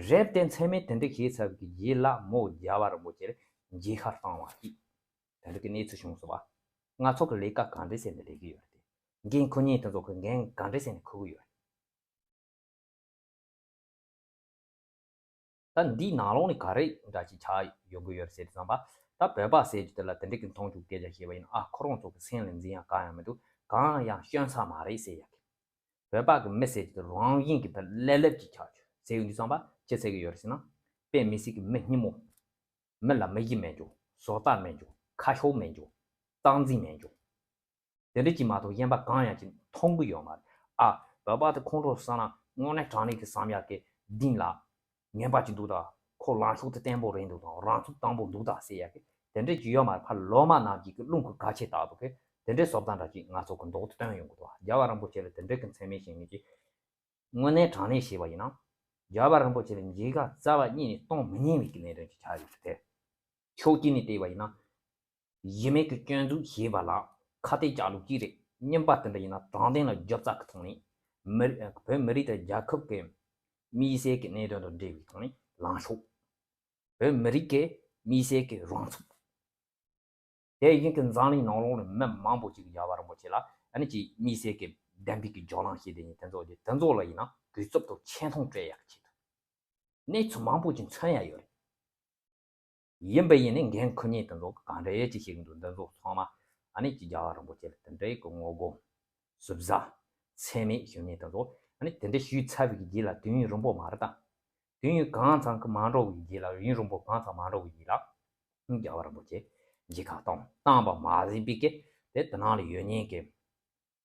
རེབ་དེ་མཚན་སྨད་དེ་འདྲ་བྱས་ཚར་བའི་རྗེས་ལ་མོ་རྒྱལ་བ་རིན་པོ་ཆེར་མཇལ་ཁ་བཏང་བ་ཅིག་དེ་འདྲ་གི་གནས་ཚུལ་བྱུང་སོང་བ། ང་ཚོ་གི་ལས་ཀ་ག་འདྲ་ཟེར་ནས་ལས་ཀྱི་ཡོད་རེད་དེ། འགན་འཁུར་མཁན་དེ་ཚོ་གི་འགན་ག་འདྲ་ཟེར་ནས་འཁུར་གི་ཡོད་རེད། ད་འདིའི་ནང་ལོགས་ནས་ག་རེ་འདྲ་ཞིག་ཆགས་ཡོང་གི་ཡོད་རེད་ཟེར་དུས་ཙམ་པ། ད་བོད་པ་ཟེར་རྒྱུ་དེ་ལ་དེ་འདྲ་གི་མཐོང་ཆུང་སྐད་ཆ་བཤད་པ་ཡིན་ན། ཨ། ཁོ་རང་ཚོ་གི་སེམས་ལ་འཛིན་ཡག་གང་ཡང་མི་འདུག་གང་ཡང་སྐྱོན་ས་མ་རེད་ཟེར་ཡག་གི་བོད་པ་གི་མི་ཟེར་གྱི་དེ་རང་བཞིན་གྱི་དེ་ལེབ་ལེབ་ཀྱི་ཆགས་ཆོག་ཟེར་ཡོང་དུས་ཙམ་པ་ཅི་ཟེར་གྱི་ཡོད་རེད་ཟེར་ན། དཔེ་མི་སྲིད་ཀྱི་མི་སྙི་མོ། མི་ལ་མི་གཞི་མེད་འཇོག་བཟོ་ལྟ་མེད་འཇོག་ཁ་ཕྱོགས་མེད་འཇོག་རྟག་འཛིན་མེད་འཇོག་དེ་འདྲ་ཅིག་མ་གཏོགས་གཞན་པ་གང་ཡང་ཅིག་མཐོང་གི་ཡོད་མ་རེད། ཨ། བོད་པ་དེ་ཁོང་ཁྲོ་ཟ་ན་དངོས་གནས་དྲང་གནས་ཀྱི་བསམ་ཡག་གི་གདིང་ལ། ངན་པ་ཅིག་འདུག་ད། ཁོ་ལངས་ཕྱོགས་དེ་བརྟན་པོ་རེད་འདུག་དང་རང་ཚུགས་དྲང་པོ་འདུག་ད་ཟེར་ཡག་གི་དེ་འདྲས་ཅིག་ཡོད་མ་རེད། ཕར་ལོ་མ་ནག་གི་གི་རླུང་གི་ག་ཆེ་ལྟ་བུ་གི་དེ་འདྲས་བཟོ་ལྟ་འདྲ་ཅིག་ང་ཚོ་གི་མདོག་དེ་སྟོན་ཡོང་གི་འདུག་རྒྱལ་བ་རིན་པོ་ཆེ་ལ་དེ་འདྲས་གི་མཚན་སྨད་བྱེད་མཁན་ཅིག་དངོས་གནས་དྲང་གནས་བཤད་པ་ཡིན་ན། རྒྱལ་བ་རིན་པོ་ཆེ་ལ་མཇལ་ཁ་རྩ་བ་ཉིད་ནས་གཏོང་མི་ཉན་པའི་གི་གནད་དོན་ཅིག་ཆགས་ཡོད་རེད་དེ། ཕྱོགས་གཅིག་ནས་བལྟས་པ་ཡིན་ན། གཞི་མེད་ཀྱི་སྐྱོན་འཛུགས་བྱས་པ་ལ་ཁ་གཏད་གཅོག་ལུགས་གཅིག་རེད། གཉིས་པ་དེ་འདྲ་ཡིན་ན་དྲང་བདེན་ལ་རྒྱབ་རྩ་གི་ཐོག་ནས་མི་རི་བོད་མི་རིགས་དང་རྒྱལ་ཁབ་ཀྱི་དམིགས་བསལ་གྱི་གནད་དོན་དང་འབྲེལ་བའི་ཐོག་ནས་ལངས་ཕྱོགས། བོད་མི་རིགས་ཀྱི་དམིགས་བསལ་གྱི་རང་ཚུགས། དེ་བཞིན་གྱི་འཛམ་གླིང་ནང་ལོགས་ནས་མི་མང་པོ་ཅིག་གིས་རྒྱལ་བ་རིན་པོ་ཆེ་ལ་ཨ་ནི་ཅིག་དམིགས་བསལ་གྱི་བདེན་པའི་གི་སྦྱོར་ལམ་བྱེད་བསྡད་མཁན་དེ་ཚོ་དེ་དེ་ཚོ་ལ་ཡིན་ན་གུས་བརྩི་དང་ཆེ་མཐོང་སྤྲད་ཡག་གི་ཆེད་དུ། གནས་ཚུལ་མང་པོ་ཅིག་མཚོན་ཡ་ཡོད་རེད། ཡིན་པ་ཡིན་ནའི་འགན་འཁུར་མཁན་དེ་ཚོ་གང་འདྲ་ཅིག་བྱེད་ཀྱི་འདུག་འདི་ཚོ་ཚང་མ་ཨ་ནི་ཅིག་རྒྱལ་བ་རིན་པོ་ཆེ་ལ་དེ་འདྲའི་གི་ངོ་རྒོལ། ཟུར་ཟ། མཚན་སྨད་ཞུ་མཁན་དེ་ཚོ་ཨ་ནི་དེ་འདྲ་ཞུས་ཚར་བའི་རྗེས་ལ་དུས་ཡུན་རིང་པོ་མ་རེད་ད། དུས་ཡུན་གང་ཙམ་གྱི་མ་འགྲོ་བའི་རྗེས་ལ་ཡུན་རིང་པོ་གང་ཙམ་མ་འགྲོ་བའི་རྗེས་ལ། རྒྱལ་བ་རིན་པོ་ཆེ་མཇལ་ཁ་བཏང་བཏང་བ་མ་ཟིན་པའི་སྐད་དེ་དེ་ནང་ལ་ཡོད་མཁན་གྱི།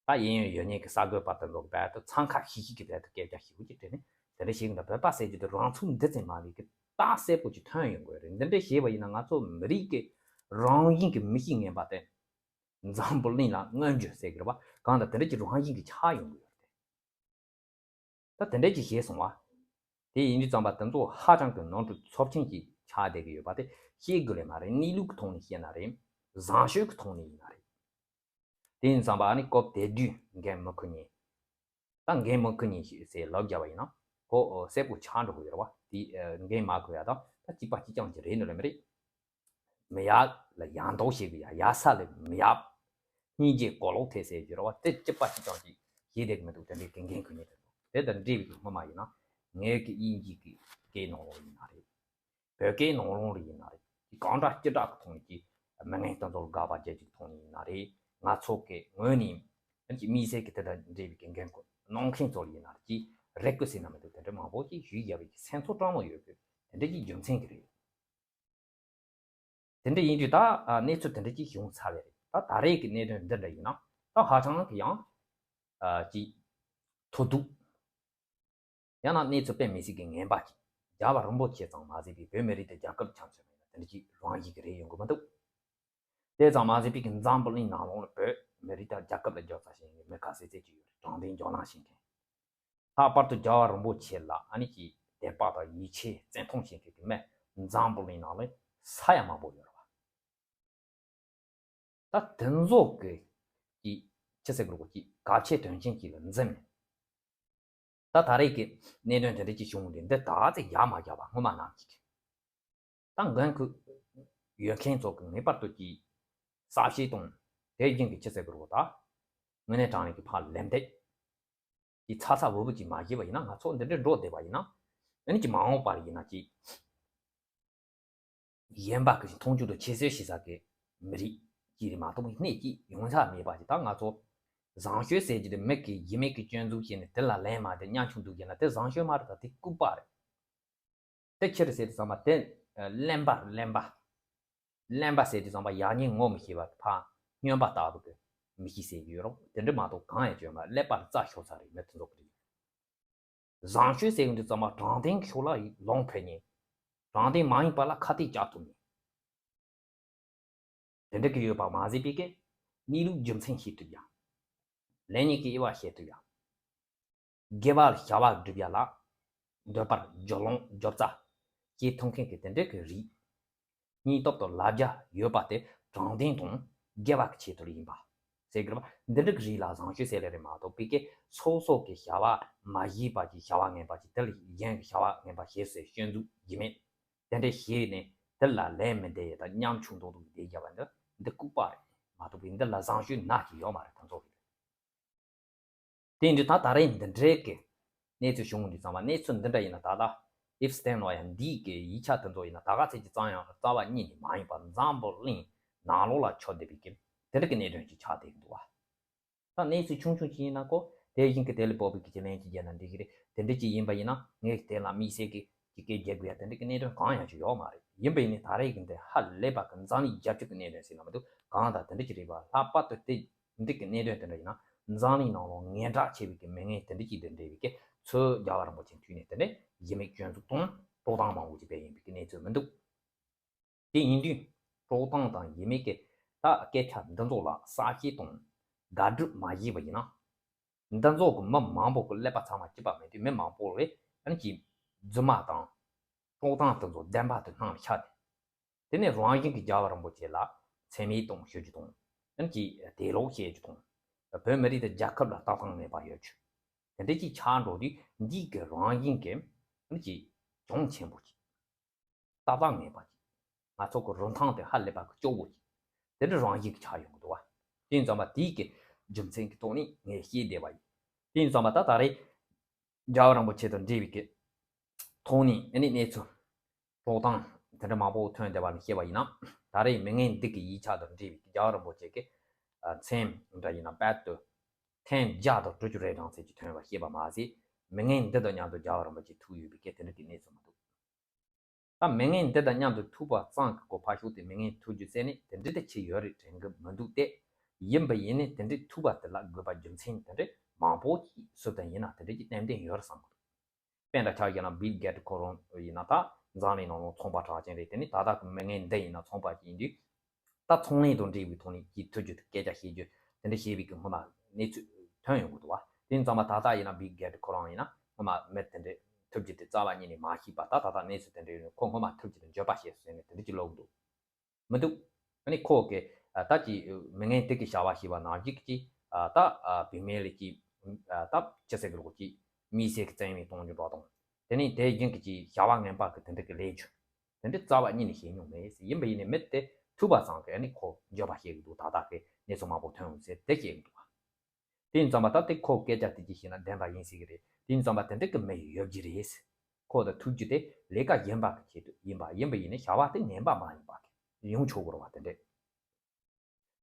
ད་གཡས་གཡོན་ཡོད་མཁན་གྱི་གསར་འགོད་པ་དེ་ཚོ་གི་བལ་དུ་འཚང་ཁ་ཤིག་ཤིག་གི་བལ་དུ་སྐད་ཆ་ཞིག་ཅིག་དྲིས་ནས་དེ་འདྲ་ཞིག་འདྲ་བོད་པ་ཟེར་རྒྱུ་དེ་རང་ཚུགས་འདི་ཙམ་མ་ལུས་ཀྱི་རྟགས་གསལ་པོ་ཅིག་ཐོན་ཡོང་དགོས་རེད། འདི་འདྲ་བྱས་པ་ཡིན་ན་ང་ཚོ་མི་རིགས་ཀྱི་རང་བཞིན་གྱི་མི་གཤིས་ངན་པ་དེ་འཛམ་བུ་གླིང་ལ་མངོན་གྱུར་ཟེར་གི་རེད་བ། གང་ལྟར་དེ་འདྲ་ཅིག་རང་བཞིན་གྱི་ཆགས་ཡོང་གི་ཡོད་རེད། ད་དེ་འདྲ་ཅིག་བྱས་སོང་བ། དེ་ཡིན་དུས་ཙམ་པ་དེ་ཚོ་ཧ་ཅང་གི་ནོར་འཁྲུལ་ཚབས་ཆེན་ཞིག་ཆགས་བསྡད་ཀྱི་ཡོད་པ་དེ་ཤེས་དགོས་ལེ་མ་རེད། གནས་ལུགས་ཀྱི་ཐོག་ནས་བཤད་ན་རེད། བཟང་སྤྱོད་ཀྱི་ཐོག་ནས་ཡིན་ན་རེད། དེ་ཡིན་ཙམ་པ་ཨ་ནི་སྐབས་དེ་དུས་འགན་མི་འཁུར་མཁན། ད་འགན་མི་འཁུར་མཁན་ཞིག་ཟེར་ལབ་བརྒྱབ་པ་ཡིན་ན་ཁོ་གསལ་པོ་ཆགས་འགྲོ་གི་ཡོད་རེད་བ། དེ་འགན་མ་འཁུར་ཡ་དང་ད་གཅིག་པ་གཅིག་རྐྱང་ཅིག་རེད་ནི་ལ་མི་རེད། མི་ཡག་ལ་ཡག་མདོག་བྱེད་དགོས་ཡ། ཡག་ས་ལ་མི་ཡག་སྙིང་རྗེ་གོ་ལོག་ཐེབས་ཟེར་རྒྱུ་རེད་བ། དེ་གཅིག་པ་གཅིག་རྐྱང་ཅིག་བྱེད་བསྡད་ཀྱི་མི་འདུག་དེ་འདྲའི་འགན་འཁུར་མཁན་དེ་ཚོ་དེ་དང་འབྲེལ་བའི་སྔོན་མ་ཡིན་ན་ངའི་གི་དབྱིན་ཇི་གི་སྐད་ནང་ལོགས་ཡིན་ན་རེད། བོད་སྐད་ནང་ལོགས་ལ་ཡིན་ན་རེད། གང་འདྲ་ཅི་འདྲ་གི་ཐོག་ནས་ཀྱི་མི་ངན་དེ་ཚོར་དགག་པ་རྒྱག་རྒྱུ་གི་ཐོག་ནས་ཡིན་ན་རེད། ང་ཚོ་གི་ངོས་ནས་ཀྱི་དམིགས་བསལ་གྱི་དེ་དང་འབྲེལ་བའི་གི་འགན་ཁུར་གནང་མཁན་ཚོ་ལ་ཡིན་ན་རེད། ཀྱི་རེ་སྐུལ་ཟེར་ན་མི་འདུག་དེ་འདྲ་མང་པོ་ཅིག་ཞུས་བཞག་པའི་གི་སེམས་ཚོར་སྤྲང་མོ་ཡོད་དགོས། དེ་འདྲ་ཅིག་རྒྱུ་མཚན་གྱི་རེད། དེ་འདྲ་ཡིན་དུས་ད་གནས་ཚུལ་དེ་འདྲ་ཅིག་བྱུང་ཚར་བས་རེད། ད་ད་རེས་ཀྱི་གནད་དོན་འདི་འདྲ་ཡིན་ན་ད་ཧ་ཅང་གི་ཡང་ཅིག་ཐུགས་སྡུག་ཡང་ན་གནས་ཚུལ་དཔེ་མི་སྲིད་ཀྱི་ངན་པ་ཅིག་རྒྱལ་བ་རིན་པོ་ཆེ་ཙམ་མ་ཟད་པའི་བོད་མི་རིགས་དེ་རྒྱལ་ཁབ་ཆ་མཚོན་པ་ཡིན་ན་དེ་འདྲ་ཅིག་རང་བཞིན་གྱི་རེད་ཡོང་གི་མི་འདུག་དེ་ཙམ་མ་ཟད་པའི་གི་འཛམ་བུ་གླིང་ནང་ལོགས་ལ་བོད་མི་རིགས་དང་རྒྱལ་ཁབ་ལ་རྒྱབ་རྩ་བྱེད་མཁན་མི་ག་ཚད་ཚད་ཅིག་ཡོད་རེད། དྲང་བདེན་སྦྱོར་ལམ་བྱེད་མཁན། ལྷག་པར་དུ་རྒྱལ་བ་རིན་པོ་ཆེ་ལ་ཨ་ནི་ཀྱི་དད་པ་དང་ཡིད་ཆེས་བརྩི་མཐོང་བྱེད་མཁན་གྱི་མི་འཛམ་བུ་གླིང་ནང་ལ་ས་ཡ་མང་པོ་ཡོད་རེད་བ། ད་དེ་ཚོ་གི་ཀྱི་ཅི་ཟེར་དགོས་རེད། ཀྱི་གལ་ཆེ་དོན་ཆེན་ཅིག་ལ་འཛིན་ནས། ད་ད་རེས་ཀྱི་གནད་དོན་དེ་འདྲ་ཅིག་བྱུང་སྟེ་འདི་ད་ཚེ་ཡར་མ་རྒྱབ་པ་སྔོན་མ་གནང་གི། ད་མགོན་ཁུལ་ཡོད་མཁན་ཚོ་གི་ངེས་པར་དུ་གྱི་གསལ་བཤད་དང་དེ་བཞིན་གྱི་ཆི་ཟེར་དགོས་རེད་པ། ད་དངོས་གནས་དྲང་གནས་ཀྱི་ཕར་ལན་འདེབས་ཀྱི་ཚ་ཚ་འུར་འུར་ཅིག་མ་བྱས་པ་ཡིན་ན། ང་ཚོ་འདི་འདྲའི་འགྲོ་བསྡད་པ་ཡིན་ན། ཨ་ནི་ཅིག་མ་འོངས་པར་ཡིན་ན་ཅིག་གཞན་པ་གི་མཐོང་ཆུང་དང་ཁྱད་གསོད་བྱེད་ས་གི་མི་རིགས་ཅིག་རེད་མ་གཏོགས་གནས་ཅིག་ཡོང་ས་མེད་པ་ཅིག་ད་ང་ཚོ་བཟང་སྤྱོད་ཟེར་གྱི་དེ་མི་གི་ཡིན་མིན་གྱི་སྐྱོན་འཛུགས་བྱས་ནས་དེ་ལ་ལན་མ་འདེབས་ཉམ་ཆུང་འདུག་བྱས་ན་དེ་བཟང་སྤྱོད་མ་རེད། ད་དེ་ལྐུགས་པ་རེད། དེ་ཁྱེར་ཟེར་དུས་ཙམ་པ་དེ་གླེན་པ་གླེན་པ། གླེན་པ་ཟེར་དུས་ཙམ་པ་ཡག་ཉེས་ངོ་མི་ཤེས་པ། ཕར་སྨྱོན་པ་ལྟ་བུ་གི་མི་ཤེས་ཟེར་གྱི་ཡོད་རོགས། དེ་འདྲ་མ་གཏོགས་གང་ཡང་བྱོས་མ། ཀླད་པ་རྩ་ཤོར་ཚར་རེད། མི་དེ་ཚོ་གི་རེད། བཟང་སྤྱོད་ཟེར་གྱི་འདུག་ཙམ་པ་དྲང་བདེན་གྱི་ཕྱོགས་ལ་ལོངས་ཕེབས་ཉེན། དྲང་བདེན་མ་ཡིན་པ་ལ་ཁ་གཏད་བཅག་ཐུབ་ཉེན། དེ་འདྲ་གི་ཡོད་པ་མ་ཟད་པའི་གི་གནས་ལུགས་རྒྱུ་མཚན་ཤེས་ཐུབ་ཡ། ལེགས་ཉེས་ཀྱི་དབྱེ་བ་ཤེས་ཐུབ་ཡ། དགེ་བ་བྱ་བ་སྒྲུབ་ཡ་ལ་འདོད་པར་རྒྱུ་ལོང་རྒྱུ་རྩ་སྐྱེ་ཐུབ་མཁན་གྱི་དེ་འདྲ་གི་རིགས། སྙིང་སྟོབས་དང་ལ་རྒྱ་ཡོད་པ་དེ་དྲང་བདེན་དང་དགེ་བ་གི་ཆེད་དུ་ཡིན་པ་ཟེར་གི་རེད་པ། འདི་འདྲ་གི་རིགས་ལ་བཟང་སྤྱོད་ཟེར་ལེ་རེད་མ་གཏོགས་པའི་གི་སོ་སོ་གི་བྱ་བ་མ་བྱས་པ་གི་བྱ་བ་ངན་པ་ཅིག་དེ་ལ་གཞན་གི་བྱ་བ་ངན་པ་བྱས་ཟེར་སྐྱོན་འཛུགས་ཡིན་མེད། དེ་འདྲ་བྱས་ནས་དེ་ལ་ལན་མི་འདེབས་ཡ་ད་ཉམ་ཆུང་མདོག་མདོག་གི་བསྡད་རྒྱབ་པ་འདི་འདི་ལྐུགས་པ་རེད་མ་གཏོགས་པའི་འདི་ལ་བཟང་སྤྱོད་ནག་ཅིག་ཡོད་མ་རེད། དེ་ཚོ་རེད། དེ་འདྲ་ད་ད་རེས་འདི་འདྲའི་གི་གནས་ཚུལ་བྱུང་འདི་ཚང་མ་གནས་ཚུལ་འདི་འདྲ་ཡིན་ན་ད་ལྟ་if then ལ་ཡང་འདིའི་གི་ཡིག་ཆ་དེ་ཚོ་ཡིན་ན་ད་ག་ཚད་ཀྱི་གཙང་ཡང་རྩ་བ་ཉིད་ནས་མ་ཡིན་པར་འཛམ་བུ་གླིང་ནང་ལོགས་ལ་ཁྱབ་བསྡད་པའི་གི་དེ་འདྲ་གི་གནད་དོན་ཅིག་ཆགས་བསྡད་ཀྱི་འདུག་བ། ད་གནས་ཚུལ་ཆུང་ཆུང་ཅིག་ཡིན་ན་ཀོ་དེ་བཞིན་གྱི་དེ་ལས་སྤོབས་པའི་གི་ཅི་ལན་ཅིག་བརྒྱབ་ན་འགྲིག་གི་རེད། དེ་འདྲ་ཅིག་ཡིན་པ་ཡིན་ན་ངས་དེ་ལ་དམིགས་བསལ་གྱི་ཅིག་སྐད་རྒྱག་དགོས་ཡ་དེ་འདྲ་གི་གནད་དོན་གང་ཡང་ཅིག་ཡོད་མ་རེད། ཡིན་པ་ཡིན་ནའི་ད་རེས་ཀྱི་འདི་ཧ་ལས་པ་གི་འཛམ་གླིང་རྒྱབ་སྐྱོར་གྱི་གནད་དོན་ཟེར་ན་མི་འདུག་གང་ལྟར་དེ་འདྲ་ཅིག་རེད་པ། ལྷག་པར་དུ་དེ་འདྲ་གི་གནད་དོན་དེ་འདྲ་ཡིན་ན་འཛམ་གླིང་ནང་ལོགས་ངན་དྲག་ཆེ་བའི་གི་མི་ངན་དེ་འདྲ་ཅིག་དང་འབྲེལ་བའི་གི་ཚུར་རྒྱལ་བ་རིན་པོ་ཆེ་མཐུད་ནས་དེ་འདྲ་ཡིན་མིན་སྐྱོན་འཛུགས་དང་དཀྲོག་གཏམ་མང་པོ་ཅིག་སྤེལ་ཡིན་པའི་གི་གནས་ཚུལ་མི་འདུག་དེ་ཡིན་དུས་དཀྲོག་གཏམ་དང་ཡིན་མིན་གྱི་ད་སྐད་ཆ་འདི་ཚོ་ལ་གསལ་བཤད་དང་དགག་སྒྲུབ་མ་བྱས་པ་ཡིན་ན། འདི་ཚོ་གི་མི་མང་པོ་གི་ཀླད་པ་ཚང་མ་སྐྱིད་པ་མེད་དུས་མི་མང་པོ་རེད། ཨ་ནི་ཀྱི་རྫུན་མ་དང་དཀྲོག་གཏམ་དེ་ཚོ་བདེན་པ་དེ་སྣང་ནས་ཤར་ཏེ། དེ་ནས་རང་བཞིན་གྱི་རྒྱལ་བ་རིན་པོ་ཆེ་ལ་མཚན་སྨད་གཏོང་ཞུ་རྒྱུ་དང་། ཨ་ནི་ཀྱི་དད་ལོག་བྱེད་རྒྱུ་དང་། བོད་མི་རིགས་དང་རྒྱལ་ཁབ་ལ་ལྟ་སྟངས་མེད་པ་ཡོད་རྒྱུ། དེ་འདྲ་ཅིག་ཆགས་འགྲོ་དུས་འདི་གི་རང་བཞིན་གྱི་ཨ་ནི་ཀྱི་གྱོང་ཆེན་པོ་ཅིག་ལྟ་སྟངས་ངན་པ་ཅིག་ང་ཚོ་གི་རིན་ཐང་དེ་ཧ་ལས་པ་གི་སྐྱོ་བོ་ཅིག་དེ་འདྲ་རང་བཞིན་གྱི་ཆགས་ཡོང་གི་འདུག་བ། དེ་ཡིན་ཙང་མ་དེའི་གི་རྒྱུ་མཚན་གྱི་ཐོག་ནས་ངས་བཤད་བསྡད་པ་ཡིན། དེ་ཡིན་ཙང་མ་ད་ད་རེས་རྒྱལ་བ་རིན་པོ་ཆེ་དང་འབྲེལ་བའི་གི་ཐོག་ནས་ཨ་ནི་གནས་ཚུལ་དཀྲོག་གཏམ་དེ་འདྲ་མང་པོ་ཐོན་བསྡད་པ་ནས་བཤད་པ་ཡིན་ན། ད་རེས་མི་ངན་འདི་གི་ཡིག་ཆ་དང་འབྲེལ་བའི་གི་རྒྱལ་བ་རིན་པོ་ཆེ་གི་མཚན་འདྲ་ཡིན་ན་དཔལ་དུ་ཐེངས་བརྒྱ་དང་དྲུག་ཅུ་རེ་གྲངས་ཙམ་ཅིག་ཐོན་པ་བཤད་པ་མ་ཟད། མི་ངན་འདི་དང་མཉམ་དུ་རྒྱལ་བ་རིན་པོ་ཆེ་ཐུག་ཡོད་པའི་གི་དེ་འདྲ་གི་གནས་ཚུལ་མི་འདུག་ད་མི་ངན་འདི་དང་མཉམ་དུ་ཐུག་པ་ཙམ་གྱིས་གོ་ཕ་ཤོག་དེ་མི་ངན་ཐུག་རྒྱུ་ཟེར་ནས་དེ་འདྲ་དེ་ཆེ་ཡོད་རེད་དྲན་གི་མི་འདུག་སྟེ། ཡིན་པ་ཡིན་ནས་དེ་འདྲ་ཐུག་པ་དེ་ལ་དགོས་པ་རྒྱུ་མཚན་དེ་འདྲ་མང་པོ་ཅིག་སུ་དང་ཡིན་ན་དེ་འདྲ་ཅིག་ཏན་ཏན་ཡོད་རེད་བསམ་གི་འདུག་དཔེ་འདྲ་ཆགས་བཞག་ན་བིལ་གེ་ཊི་ཁོ་རང་ཡིན་ན་ད་འཛམ་གླིང་ནང་ལ་ཚོང་པ་གྲགས་ཅན་རེད། དེ་ནས་ད་ལྟ་གི་མི་ངན་འདི་ཡིན་ན་ཚོང་པ་ཅིག་ཡིན་དུས། ད་ཚོང་ལས་དང་འབྲེལ་བའི་ཐོག་ནས་ཀྱི་ཐུག་རྒྱུ་དེ་སྐད་ཆ་བཤད་རྒྱུ་དེ་འདྲ་བྱས་པའི་གི་སྔོན་མ་གནས་ཚུལ་ཐོན་ཡོང་གི་འདུག་བ། དེ་ཡིན་ཙང་མ་ད་ལྟ་ཡིན་ན་བིལ་གེ་ཊི་ཁོ་རང་ཡིན་ན་སྔོན་མ་མི་དེ་འདྲ་ཐུག་རྒྱུ་དེ་རྩ་བ་ཉིད་ནས་མ་ཤེས་པ། ད་ད་ལྟ་གནས་ཚུལ་དེ་འདྲ་ཡོད་ནས་ཁོ་སྔོན་མ་ཐུག་རྒྱུ་དེ་འགྱོད་པ་བྱས་སོང་ཟེར་ནས་དེ་འདྲ་ཅིག་ལབ་གི་འདུག་མི་འདུག་ཨ་ནི་ཁོ་གི་ད་ཀྱི་མི་ངན་དེ་གི་བྱ་བ་བྱས་པ་ནང་བཞིན་གྱི་ད་བུད་མེད་ལ་ཀྱི་ད་ཅི་ཟེར་གི་རེད་ཀྱི་མི་སེར་གི་བཙན་གཡེམ་གཏོང་རྒྱུ་འགྲོ་དང་། དེ་ནས་དེ་བཞིན་གྱི་ཀྱི་བྱ་བ་ངན་པ་གི་དེ་འདྲ་གི་ལས་རྒྱུ་དེ་འདྲ་རྩ་བ་ཉིད་ནས་བྱེད་མྱོང་མེད་ཟེར། ཡིན་པ་ཡིན་ནའི་མི་དེ་ཐུག་པ་ཙམ་གྱིས་ཨ་ནི་ཁོ་འགྱོད་པ་བྱེད་གི་འདུག་ད་ལྟ་གི་གནས་ཚུལ་མང་པོ་ཐོན་ཡོང་ཟེར་དེ་བཤད་གི་འདུག་དེ་ཡིན་ཙང་མ་ད་དེ་ཁོ་སྐད་ཆ་དེ་ཅིག་བཤད་ན་བདེན་པ་ཡིན་སྲིད་གི་རེད། དེ་ཡིན་ཙང་མ་དེ་འདྲ་གི་མི་ཡོད་ཀྱི་རེད། ཁོ་དང་ཐུག་རྒྱུ་དེ་ལས་ཀ་གཞན་པ་གི་ཆེད་དུ་ཡིན་པ། ཡིན་པ་ཡིན་ནའི་བྱ་བ་དེ་ངན་པ་མ་ཡིན་པ་གི་ཡོང་ཆོག་གི་རེད་བ། དེ་འདྲ།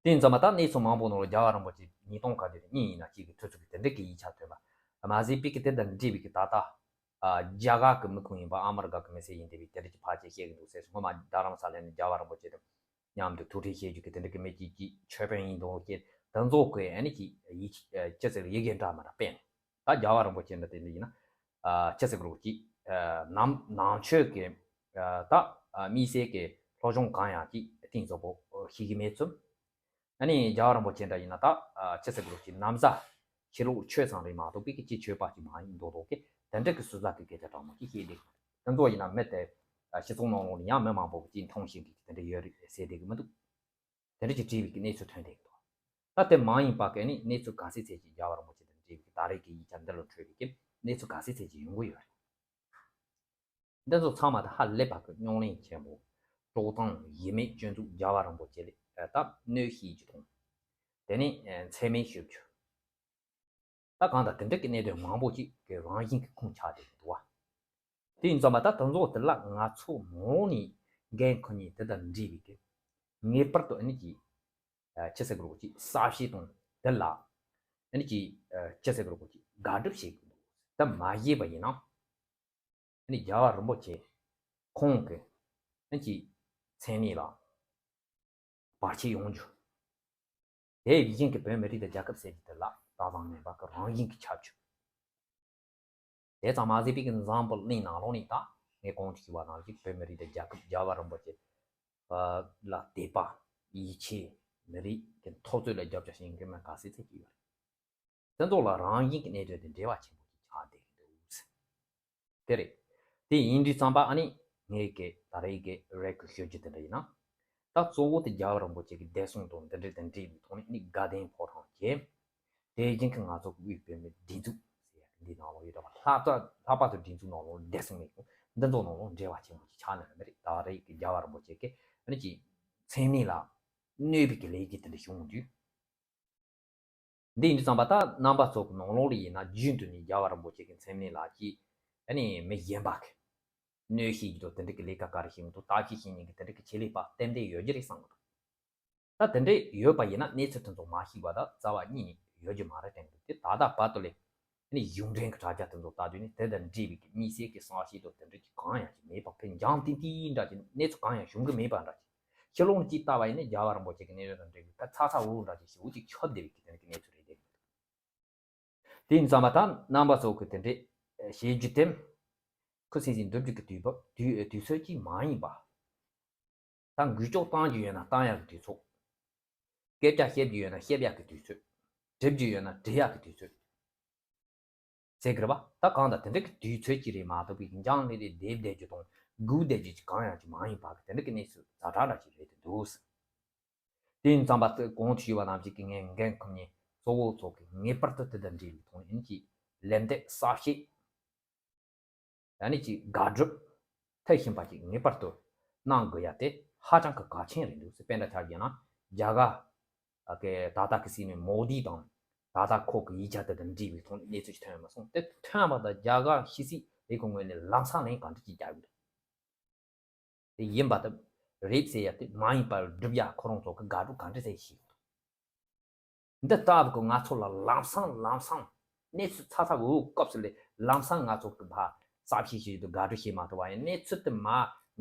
དེ་ཡིན་ཙང་མ་ད་གནས་ཚུལ་མང་པོ་ནང་ལ་རྒྱལ་བ་རིན་པོ་ཆེ་ཉིས་སྟོང་ག་དེ་རེད་གཉིས་ཡིན་ན་གཅིག་གི་ཐུག་ཚུལ་གི་དེ་འདྲ་གི་ཡིག་ཆ་ཐོན་པ་མ་ཟད་པའི་གི་དེ་དང་འབྲེལ་བའི་གི་ད་ལྟ་རྒྱ་གར་གི་མི་ཁུངས་ཡིན་པ་ཨ་མི་རི་ཀ་གི་མི་སེར་ཡིན་བསྡད་པའི་དེ་འདྲ་གི་ཕལ་ཆེར་བཤད་གི་འདུག་ཟེར། སྔོན་མ་རྡ་རམ་ས་ལ་ནས་རྒྱལ་བ་རིན་པོ་ཆེ་དང་མཉམ་དུ་ཐུག་འཕྲད་བྱེད་རྒྱུ་གི་དེ་འདྲ་གི་མི་གཅིག་གཅིག་ཆོས་དཔོན་ཡིན་དང་ཟེར། དེ་ཚོ་གི་ཨ་ནི་གི་ཡིག་ཅི་ཟེར་ཡི་གེ་འདྲ་མི་འདྲ་སྤེལ། ད་རྒྱལ་བ་རིན་པོ་ཆེ་འདྲ་དེ་འདྲ་ཡིན་ན་ཅི་ཟེར་གི་རེད་ཀྱི་ནང་ནང་ཆོས་ཀྱི་ད་དམིགས་བསལ་གྱི་སློབ་སྦྱོང་གང་ཡང་ཅིག་གཏིང་ཟབ་པོ་ཤེས་ཀྱི་མེད་ཚུལ། ཨ་ནི་རྒྱལ་བ་རིན་པོ་ཆེ་འདྲ་ཡིན་ན་ད་ཅི་ཟེར་དགོས་རེད་ཀྱི་ན་བཟའ་ཕྱི་ལོགས་ཆོས་ཚང་རེད་མ་གཏོགས་པའི་གི་ཅི་ཆོས་པ་ཅིག་མ་ཡིན་མདོག་མདོག་གི་དེ་འདྲ་གི་སུ་ཟ་གི་སྐད་ཆ་དྲང་མོ་ཅིག་བཤད་བསྡད་ཀྱི་འདུག་དེ་ཚོ་ཡིན་ན་མི་དེ་སྤྱི་ཚོགས་ནང་ལོགས་ལ་ཡང་མི་མང་པོ་གི་ཅིག་མཐོང་ཤེས་གི་དེ་འདྲ་ཡོད་རེད་ཟེར་བསྡད་གི་མི་འདུག་དེ་འདྲ་ཅིག་བྲིས་པའི་གི་གནས་ཚུལ་ཐོན་བསྡད་ཀྱི་འདུག་ད་དེ་མ་ཡིན་པ་གི་ནི་གནས་ཚུལ་ག་ཚད་ཚད་ཅིག་རྒྱལ་བ་རིན་པོ་ཆེ་དང་འབྲེལ་བའི་གི་ད་རེས་ཀྱི་ཡིག་ཆ་འདི་ལ་འཕྲོས་པའི་གི་ གནས་ཚུལ་ག་ཚད་ཚད་ཅིག་ཡོང་གི་ཡོད་རེད། འདི་ཚོ་ཚང་མ་ད་ཧ་ལས་པ་གི་རྙོག་གླེང་ཆེན་པོ། དཀྲོག་གཏམ་ཡིན་མིན་སྤྱི་འཛུགས་རྒྱལ་བ་རིན་པོ་ཆེ་ལ་ད་གནོད་བྱེད་ཀྱི་དང་། དེ་ནས་མཚན་སྨད་ཞུ་རྒྱུ། ད་གང་ལྟར་དེ་འདྲ་གི་གནད་དོན་མང་པོ་ཅིག་གི་རང་བཞིན་གྱི་ཁུངས་ཆགས་བསྡད་ཀྱི་འདུག་བ། དེ་ཡིན་ཙང་མ་ད་དེ་ཚོ་དེ་ལ་ང་ཚོ་མོ་ནས་འགན་ཁུར་ནས་དེ་དང་འབྲེལ་བའི་གི་ངེས་པར་དུ་ཨ་ནི་ཀྱི་ཆི་ཟེར་གི་རོགས་ཀྱི་གསལ་བཤད་དང་དེ་ལ་ཨ་ནི་ཀྱི་ཆི་ཟེར་གི་རོགས་ཀྱི་དགག་སྒྲུབ་བྱེད་དགོས་འདུག་ད་མ་བྱས་པ་ཡིན་ན། ཨ་ནི་རྒྱལ་བ་རིན་པོ་ཆེ་ཁོང་གི་ཨ་ནི་ཀྱི་མཚན་གནས་ལ་བར་ཆད་ཡོང་རྒྱུ། དེ་བཞིན་གྱི་བོད་མི་རིགས་དང་རྒྱལ་ཁབ་ཟེར་གྱི་དེ་ལ་ད་དང་ངན་པ་གི་རང་བཞིན་གྱི་ཁྱབ་ཆུ། དེ་ཙམ་མ་ཟད་པའི་གི་འཛམ་བུ་གླིང་ནང་ལོགས་ནས་ད་ངས་གོང་དུ་ཞུས་པ་ནང་བཞིན་བོད་མི་རིགས་དང་རྒྱལ་ཁབ་རྒྱལ་བ་རིན་པོ་ཆེ་ལ་དད་པ་ཡིད་ཆེས་མི་རིགས་ཀྱི་འཐབ་རྩོད་ལ་རྒྱབ་སྐྱོར་བྱེད་མཁན་མི་ག་ཚད་ཚད་ཅིག་ཡོད་རེད། དེ་ཚོ་ལ་རང་བཞིན་གྱི་གནད་དོན་དེ་འབྲེལ་བ་ཆེན་པོ་ཅིག་ཆགས་བསྡད་ཀྱི་འདུག་དེ་རེད། དེ་ཡིན་དུས་ཙམ་པ་ཨ་ནི་ངས་ཀྱི་ད་རེས་ཀྱི་རེ་སྐུལ་ཞུ་རྒྱུ་དེ་འདྲ་ཡིན་ན། ད་གཙོ་བོ་དེ་རྒྱལ་བ་རིན་པོ་ཆེ་གི་བདེ་སྲུང་དང་འདི་འདྲའི་དང་འབྲེལ་བའི་ཐོག་ནས་ཨ་ནི་དགའ་ལྡན་ཕོ་བྲང་བྱས། དེ་བཞིན་གྱི་ང་ཚོ་དབུས་བོད་མིའི་སྒྲིག་འཛུགས་ཟེར་ཡ་འདི་ནང་ལོགས་ཡོད་པ་ལྷག་པར་ལྷག་པར་དུ་སྒྲིག་འཛུགས་ནང་ལོགས་བདེ་སྲུང་མེད་ཀྱང་འདི་ཚོ་ནང་ལོགས་འབྲེལ་བ་ཆེན་པོ་ཅིག་ཆགས་ནས་མི་རིགས་ད་རེས་ཀྱི་རྒྱལ་བ་རིན་པོ་ཆེ་གི་ཨ་ནི་ཀྱི་མཚན་གནས་ལ་གནོད་པའི་གི་ལས་ཀྱི་དེ་འདྲ་བྱུང་དུས། འདི་ཡིན་དུས་ཙམ་པ་ད་རྣམ་པ་ཚོ་གི་ནང་ལོགས་ལ་ཡིན་ན་རྒྱུན་དུ་ནས་རྒྱལ་བ་རིན་པོ་ཆེ་གི་མཚན་གནས་ལ་ཅིག་ཨ་ནི་མི་གཞན་པ་གི་གནོད་བྱེད་ཀྱི་དོ་དེ་འདྲ་གི་ལས་ཀ་ག་རེ་བྱེད་མི་འདུག་ལྟ་ཞིབ་བྱེད་མཁན་གི་དེ་འདྲ་གི་ཆེད་ལས་པ་ཏན་ཏན་ཡོད་ཀྱི་རེད་བསམ་གི་འདུག་ད་དེ་འདྲ་ཡོད་པ་ཡིན་ན་གནས་ཚུལ་དེ་ཚོ་མ་ཤེས་པ་ད་རྩ་བ་ཉིད་ནས་ཡོད་ཀྱི་མ་རེད་དྲན་གི་འདུག་དེ་ད་ལྟ་བར་དུ་ལས་ཨ་ནི་གཞུང་འབྲེལ་གྱི་དྲ་རྒྱ་དེ་ཚོ་ལྟ་དུས་ནི་དེ་དང་འབྲེལ་བའི་གི་དམིགས་བསལ་གྱི་གསལ་བཤད་དོ་དེ་འདྲ་གི་གང་ཡང་ཅིག་མེད་པ་ཕར་འཇམ་ཏིང་ཏིང་འདྲ་ཅིག་གནས་ཚུལ་གང་ཡང་བྱུང་གི་མེད་པ་འདྲ་ཅིག་ཕྱི་ལོགས་ནས་ཅིག་ལྟ་བ་ཡིན་ན་རྒྱལ་བ་རིན་པོ་ཆེ་གི་གནས་ཚུལ་དང་འབྲེལ་བའི་ད་ཚ་ཚ་འུར་འུར་འདྲ་ཅིག་ཞེ་པོ་ཅིག་ཁྱབ་བསྡད་པའི་གི་དེ་འདྲ་གི་གནས་ཚུལ་རེད་བསྡད་ཀྱི་འདུག་དེ་ཡིན་ཙང་མ་ད་རྣམ་པ་ཚོ་གི་དེ་འདྲ་བྱེད་རྒྱུ་དེ་ཁུ་སིམ་སིམ་སྡོད་རྒྱུ་གི་དུས་བབ་དུས་དུས་ཚོད་ཅིག་མ་ཡིན་པ། ད་འགུལ་སྐྱོད་བཏང་རྒྱུ་ཡོད་ན་བཏང་ཡག་གི་དུས་ཚོད། སྐད་ཆ་བཤད་རྒྱུ་ཡོད་ན་བཤད་ཡག་གི་དུས་ཚོད། འབྲི་རྒྱུ་ཡོད་ན་འབྲི་ཡག་གི་དུས་ཚོད། ཟེར་གི་རེད་པ། ད་གང་ལྟར་དེ་འདྲ་གི་དུས་ཚོད་ཅིག་རེད་མ་གཏོགས་པའི་འཇང་ལི་རེ་བསྡད་བསྡད་རྒྱུ་དང་སྒུག་བསྡད་རྒྱུ་ཅིག་གང་ཡང་ཅིག་མ་ཡིན་པ་གི་དེ་འདྲ་གི་གནས་ཚུལ་ཛ་དྲག་འདྲ་ཅིག་རེད་དེ་འདུག་དེ་ཡིན་ཙང་པ་དེ་གོང་དུ་ཞུས་པ་ནང་བཞིན་གི་ངས་འགན་ཁུར་ནས་གཙོ་བོ་ཚོ་གི་ངེས་པར་དུ་དེ་དང་འབྲེལ་བའི་ཐོག་ནས་ཀྱི་ལན་འདེབས་གསལ་བཤད། ཡང་ནི་ཅིག་དགག་སྒྲུབ་མཐར་ཕྱིན་པ་ཅིག་ངེས་པར་དུ་གནང་དགོས་ཡ་དེ་ཧ་ཅང་གི་གལ་ཆེན་རེད་འདུག་དཔེ་འདྲ་ཆ་བཞག་ན་རྒྱ་གར་གི་ད་ལྟ་གི་སྲིད་བློན་མོ་དི་དང་ད་ལྟ་ཁོ་གི་ཡིག་ཆ་དེ་དང་འབྲེལ་བའི་ཐོག་ནས་གནས་ཚུལ་ཞིག་ཐོན་ཡོད་མ་སོང་། དེ་ཐོན་པ་དང་རྒྱ་གར་ཕྱི་སྲིད་ལས་ཁུངས་ངོས་ནས་ལམ་སང་ལན་གང་འདྲ་ཅིག་རྒྱག་གི་འདུག་དེ་ཡིན་པ་དེ་རེད་ཟེར་ཡ་དེ་མ་ཡིན་པར་སྒྲུབ་ཡ་ཁོ་རང་ཚོ་གི་དགག་སྒྲུབ་གང་འདྲ་ཟེར་ཞིག་འདི་ལྟ་བུ་གི་ང་ཚོ་ལ་ལམ་སང་ལམ་སང་གནས་ཚུལ་ཚ་ཚ་འུར་འུར་སྐབས་སུ་ལས་ལམ་སང་ང་ཚོ་གི་ཕ་གསལ་བཤད་བྱེད་དུ་དགག་སྒྲུབ་བྱེད་མ་ཐུབ་པ་ཡིན་གནས་ཚུལ་དེ་མ་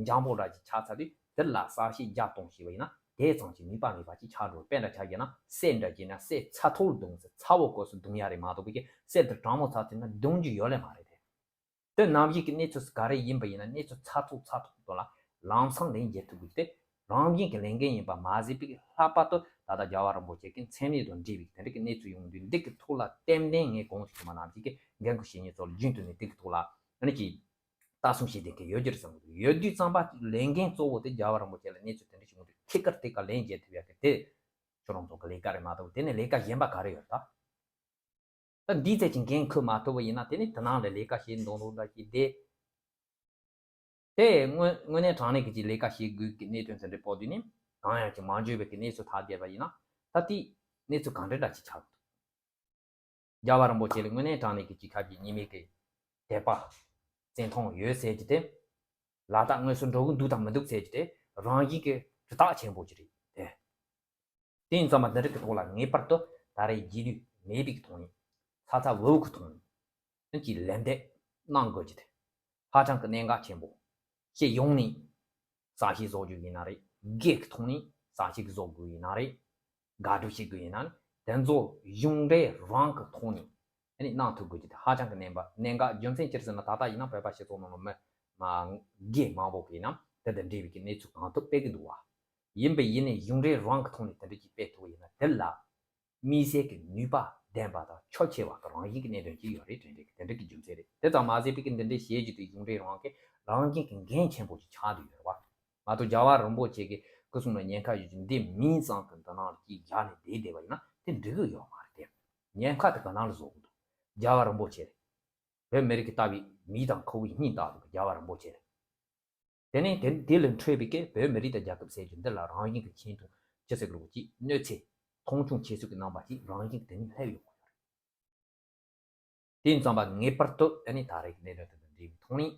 འཇམ་པོ་འདྲ་ཅིག་ཆགས་ཚར་དུས་དེ་ལ་གསལ་བཤད་རྒྱག་གཏོང་ཞེས་པ་ཡིན་ན་དེ་ཙམ་གྱི་ནུས་པ་མེད་པ་ཅིག་ཆགས་འགྲོ། དཔེ་འདྲ་ཆ་བཞག་ན་གསེར་འདྲ་བྱས་ན་གསེར་ཚ་ཐོག་ལ་བརྡུངས་ཟེར་ཚ་བོ་སྐབས་སུ་བརྡུངས་ཡ་རེད་མ་གཏོགས་པའི་གསེར་དེ་གྲང་མོ་ཚ་ཚུལ་ན་བརྡུངས་རྒྱུ་ཡོད་ལེ་མ་རེད་དེ། དེ་ནམ་ཞིག་གི་གནས་ཚུལ་ག་རེ་ཡིན་པ་ཡིན་ན་གནས་ཚུལ་ཚ་ཐོག་ཚ་ཐོག་ཏུ་ལ་ལམ་སང་ལན་འཇལ་ཐུབ་དགོས་ཏེ་རང་བཞིན་གྱི་ལས་འགན་ཡིན་པ་མ་ཟད་པའི་ལྷག་པར་དུ་ད་ལྟ་རྒྱལ་བ་རིན་པོ་ཆེ་གི་མཚན་གནས་དང་འབྲེལ་བའི་དེ་འདྲ་གི་གནས་ཚུལ་ཡོང་དུས་འདི་གི་ཐོག་ལ་ཏན་ཏན་ངས་གོང་དུ་ཞུས་མ་ནང་བཞིན་གྱི་འགན་ཁུར་བཞེས་མཁན་ཚོ་ལ་རྒྱུན་དུ་ནས་འདི་གི་ཐོག་ལ་ཨ་ནི་ཀྱི་ལྟ་སྲུང་བྱེད་བསྡད་མཁན་ཡོད་ཀྱི་རེད་བསམ་གི་འདུག་ཡོད་དུས་ཙམ་པ་ལས་འགན་གཙོ་བོ་དེ་རྒྱལ་བ་རིན་པོ་ཆེ་ལ་གནས་ཚུལ་དེ་འདྲ་བྱུང་དུས་ཐད་ཀར་ཐད་ཀར་ལན་འཇལ་ཐུབ་ཡག་གི་དེ་ཁྱོད་རང་ཚོ་གི་ལས་ཀ་རེད་མ་གཏོགས་དེ་ནས་ལས་ཀ་གཞན་པ་ག་རེ་ཡོད་ད། ད་འདིའི་ཚད་ཀྱི་འགན་ཁུར་མ་ཐུབ་པ་ཡིན་ན་དེ་ནི་དེ་ནང་ལ་ལས་ཀ་བྱེད་མདོག་མདོག་འདྲ་ཞིག་བསྡད། དེ་དངོས་དངོས་གནས་དྲང་གནས་ཀྱི་ཅིག་ལས་ཀ་བྱེད་དགོས་ཀྱི་གནད་དོན་དེ་འདྲ་སྤོ་དུས་ནི་གང་ཡང་ཅིག་མ་འཇོན་པའི་གི་གནས་ཚུལ་ཐག་བཅད་པ་ཡིན་ན་ད་དེ་གནས་ཚུལ་གང་འདྲ་འདྲ་ཅིག་ཆགས་འདུག་རྒྱལ་བ་རིན་པོ་ཆེ་ལ་དངོས་གནས་དྲང་གནས་ཀྱི་ཅིག་ཁ་གྱི་ཉི་མའི་གི་དད་པ་བརྩི་མཐོང་ཡོད་ཟེར་གྱི་དེ། ལ་དྭགས་དངོས་སུ་འགྲོ་གི་འདུག་དང་མི་འདུག་ཟེར་གྱི་དེ་རང་བཞིན་གྱི་དྲི་རྟགས་ཆེན་པོ་ཅིག་རེད་དེ། དེ་ཡིན་ཙང་མ་འདི་རིགས་ཀྱི་ཐོག་ལ་ངེས་པར་དུ་ད་རེས་རྗེས་ལུས་མེད་པའི་ཐོག་ནས་ཚ་ཚ་འུར་འུར་གྱི་ཐོག་ནས་ཀྱི་ལན་འདེབས་གནང་དགོས་ཀྱི་དེ་ཧ་ཅང་གི་གནད་འགག་ཆེན་པོ། སྤྱི་ཡོངས་ནས་གསལ་བཤད་བཟོ་རྒྱུ་ཡིན་ན་རེད། སྒེར་གྱི་ཐོག་ནས་གསལ་བཤད་བཟོ་དགོས་ཡིན་ན་རེད། དགག་སྒྲུབ་བྱེད་དགོས་ཡིན་ན་དེ་ཚོ་གཞུང་འབྲེལ་རང་གི་ཐོག་ནས་ཨ་ནི་གནང་ཐུབ་དགོས་ཀྱི་དེ་ཧ་ཅང་གི་གནད་འགག་གནད་འགག་རྒྱུ་མཚན་ཅི་རེད་ཟེར་ན་ད་ལྟ་ཡིན་ན་བོད་པ་སྤྱི་ཚོགས་ནང་ལ་མི་མ་སྒེར་མང་པོ་གིས་ཡིན་ན་དེ་དང་འབྲེལ་བའི་གི་གནས་ཚུལ་གང་ཐུབ་སྤེལ་གི་འདུག་བ། ཡིན་པས་ཡིན་ནས་གཞུང་འབྲེལ་རང་གི་ཐོག་ནས་དེ་འདྲ་ཅིག་སྤེལ་ཐུབ་པ་ཡིན་ན་དེ་ལ་དམིགས་བསལ་གྱི་ནུས་པ་ལྡན་པ་དང་ཁྱབ་ཆེ་བ་དང་རང་བཞིན་གྱི་གནད་དོན་ཅིག་ཡོད་རེད། དེ་འདྲ་གི་དེ་འདྲ་གི་རྒྱུ་མཚན་རེད། དེ་ཙམ་མ་ཟད་པའི་གི་འདི་འདྲའི་བྱས་རྒྱུ་དེ་གཞུང་འབྲེལ་རང་གི་རང་བཞིན་གྱི་འགན་ཆེན་པོ་ཅིག་ཆགས་བསྡད་ཡོད་རེད་བ། མ་གཏོགས་རྒྱལ་བ་རིན་པོ་ཆེ་གི་སྐུ་གསུང་ལ་ཉེན་ཁ་ཡོད་ཀྱི་འདི་མིང་ཙམ་གྱི་འདི་ནང་ལ་ཅིག་བཞག་ནས་བསྡད་བསྡད་པ་ཡིན་ན་དེ་འགྲིག་གི་ཡོད་མ་རེད་དེ། ཉེན་ཁ་དེ་ག་ནང་ལ་བཟོ་གི་འདུག་རྒྱལ་བ་རིན་པོ་ཆེ་རེད། བོད་མི་རིགས་ཀྱི་ལྟ་བའི་མིག་དང་ཁོ་བོའི་སྙིང་ལྟ་བུ་རྒྱལ་བ་རིན་པོ་ཆེ་རེད། དེ་ནས་དེ་དེ་ལས་འཕྲོས་པའི་སྐད་བོད་མི་རིགས་དང་རྒྱལ་ཁབ་ཟེར་རྒྱུ་འདི་ལ་རང་བཞིན་གྱི་ཁྱིམ་དང་ཅི་ཟེར་དགོས་ཀྱི་གནོད་འཚེ་མཐོང་ཆུང་བྱེད་ཚུལ་གྱི་རྣམ་པ་ཞིག་རང་བཞིན་གྱི་དེ་ནས་སླེབས་ཡོང་གི་ཡོད་རེད། དེ་ཡིན་ཙང་པ་ངེས་པར་དུ་ཨ་ནི་ད་རེས་ཀྱི་གནད་དོན་དེ་དང་འབྲེལ་བའི་ཐོག་ནས་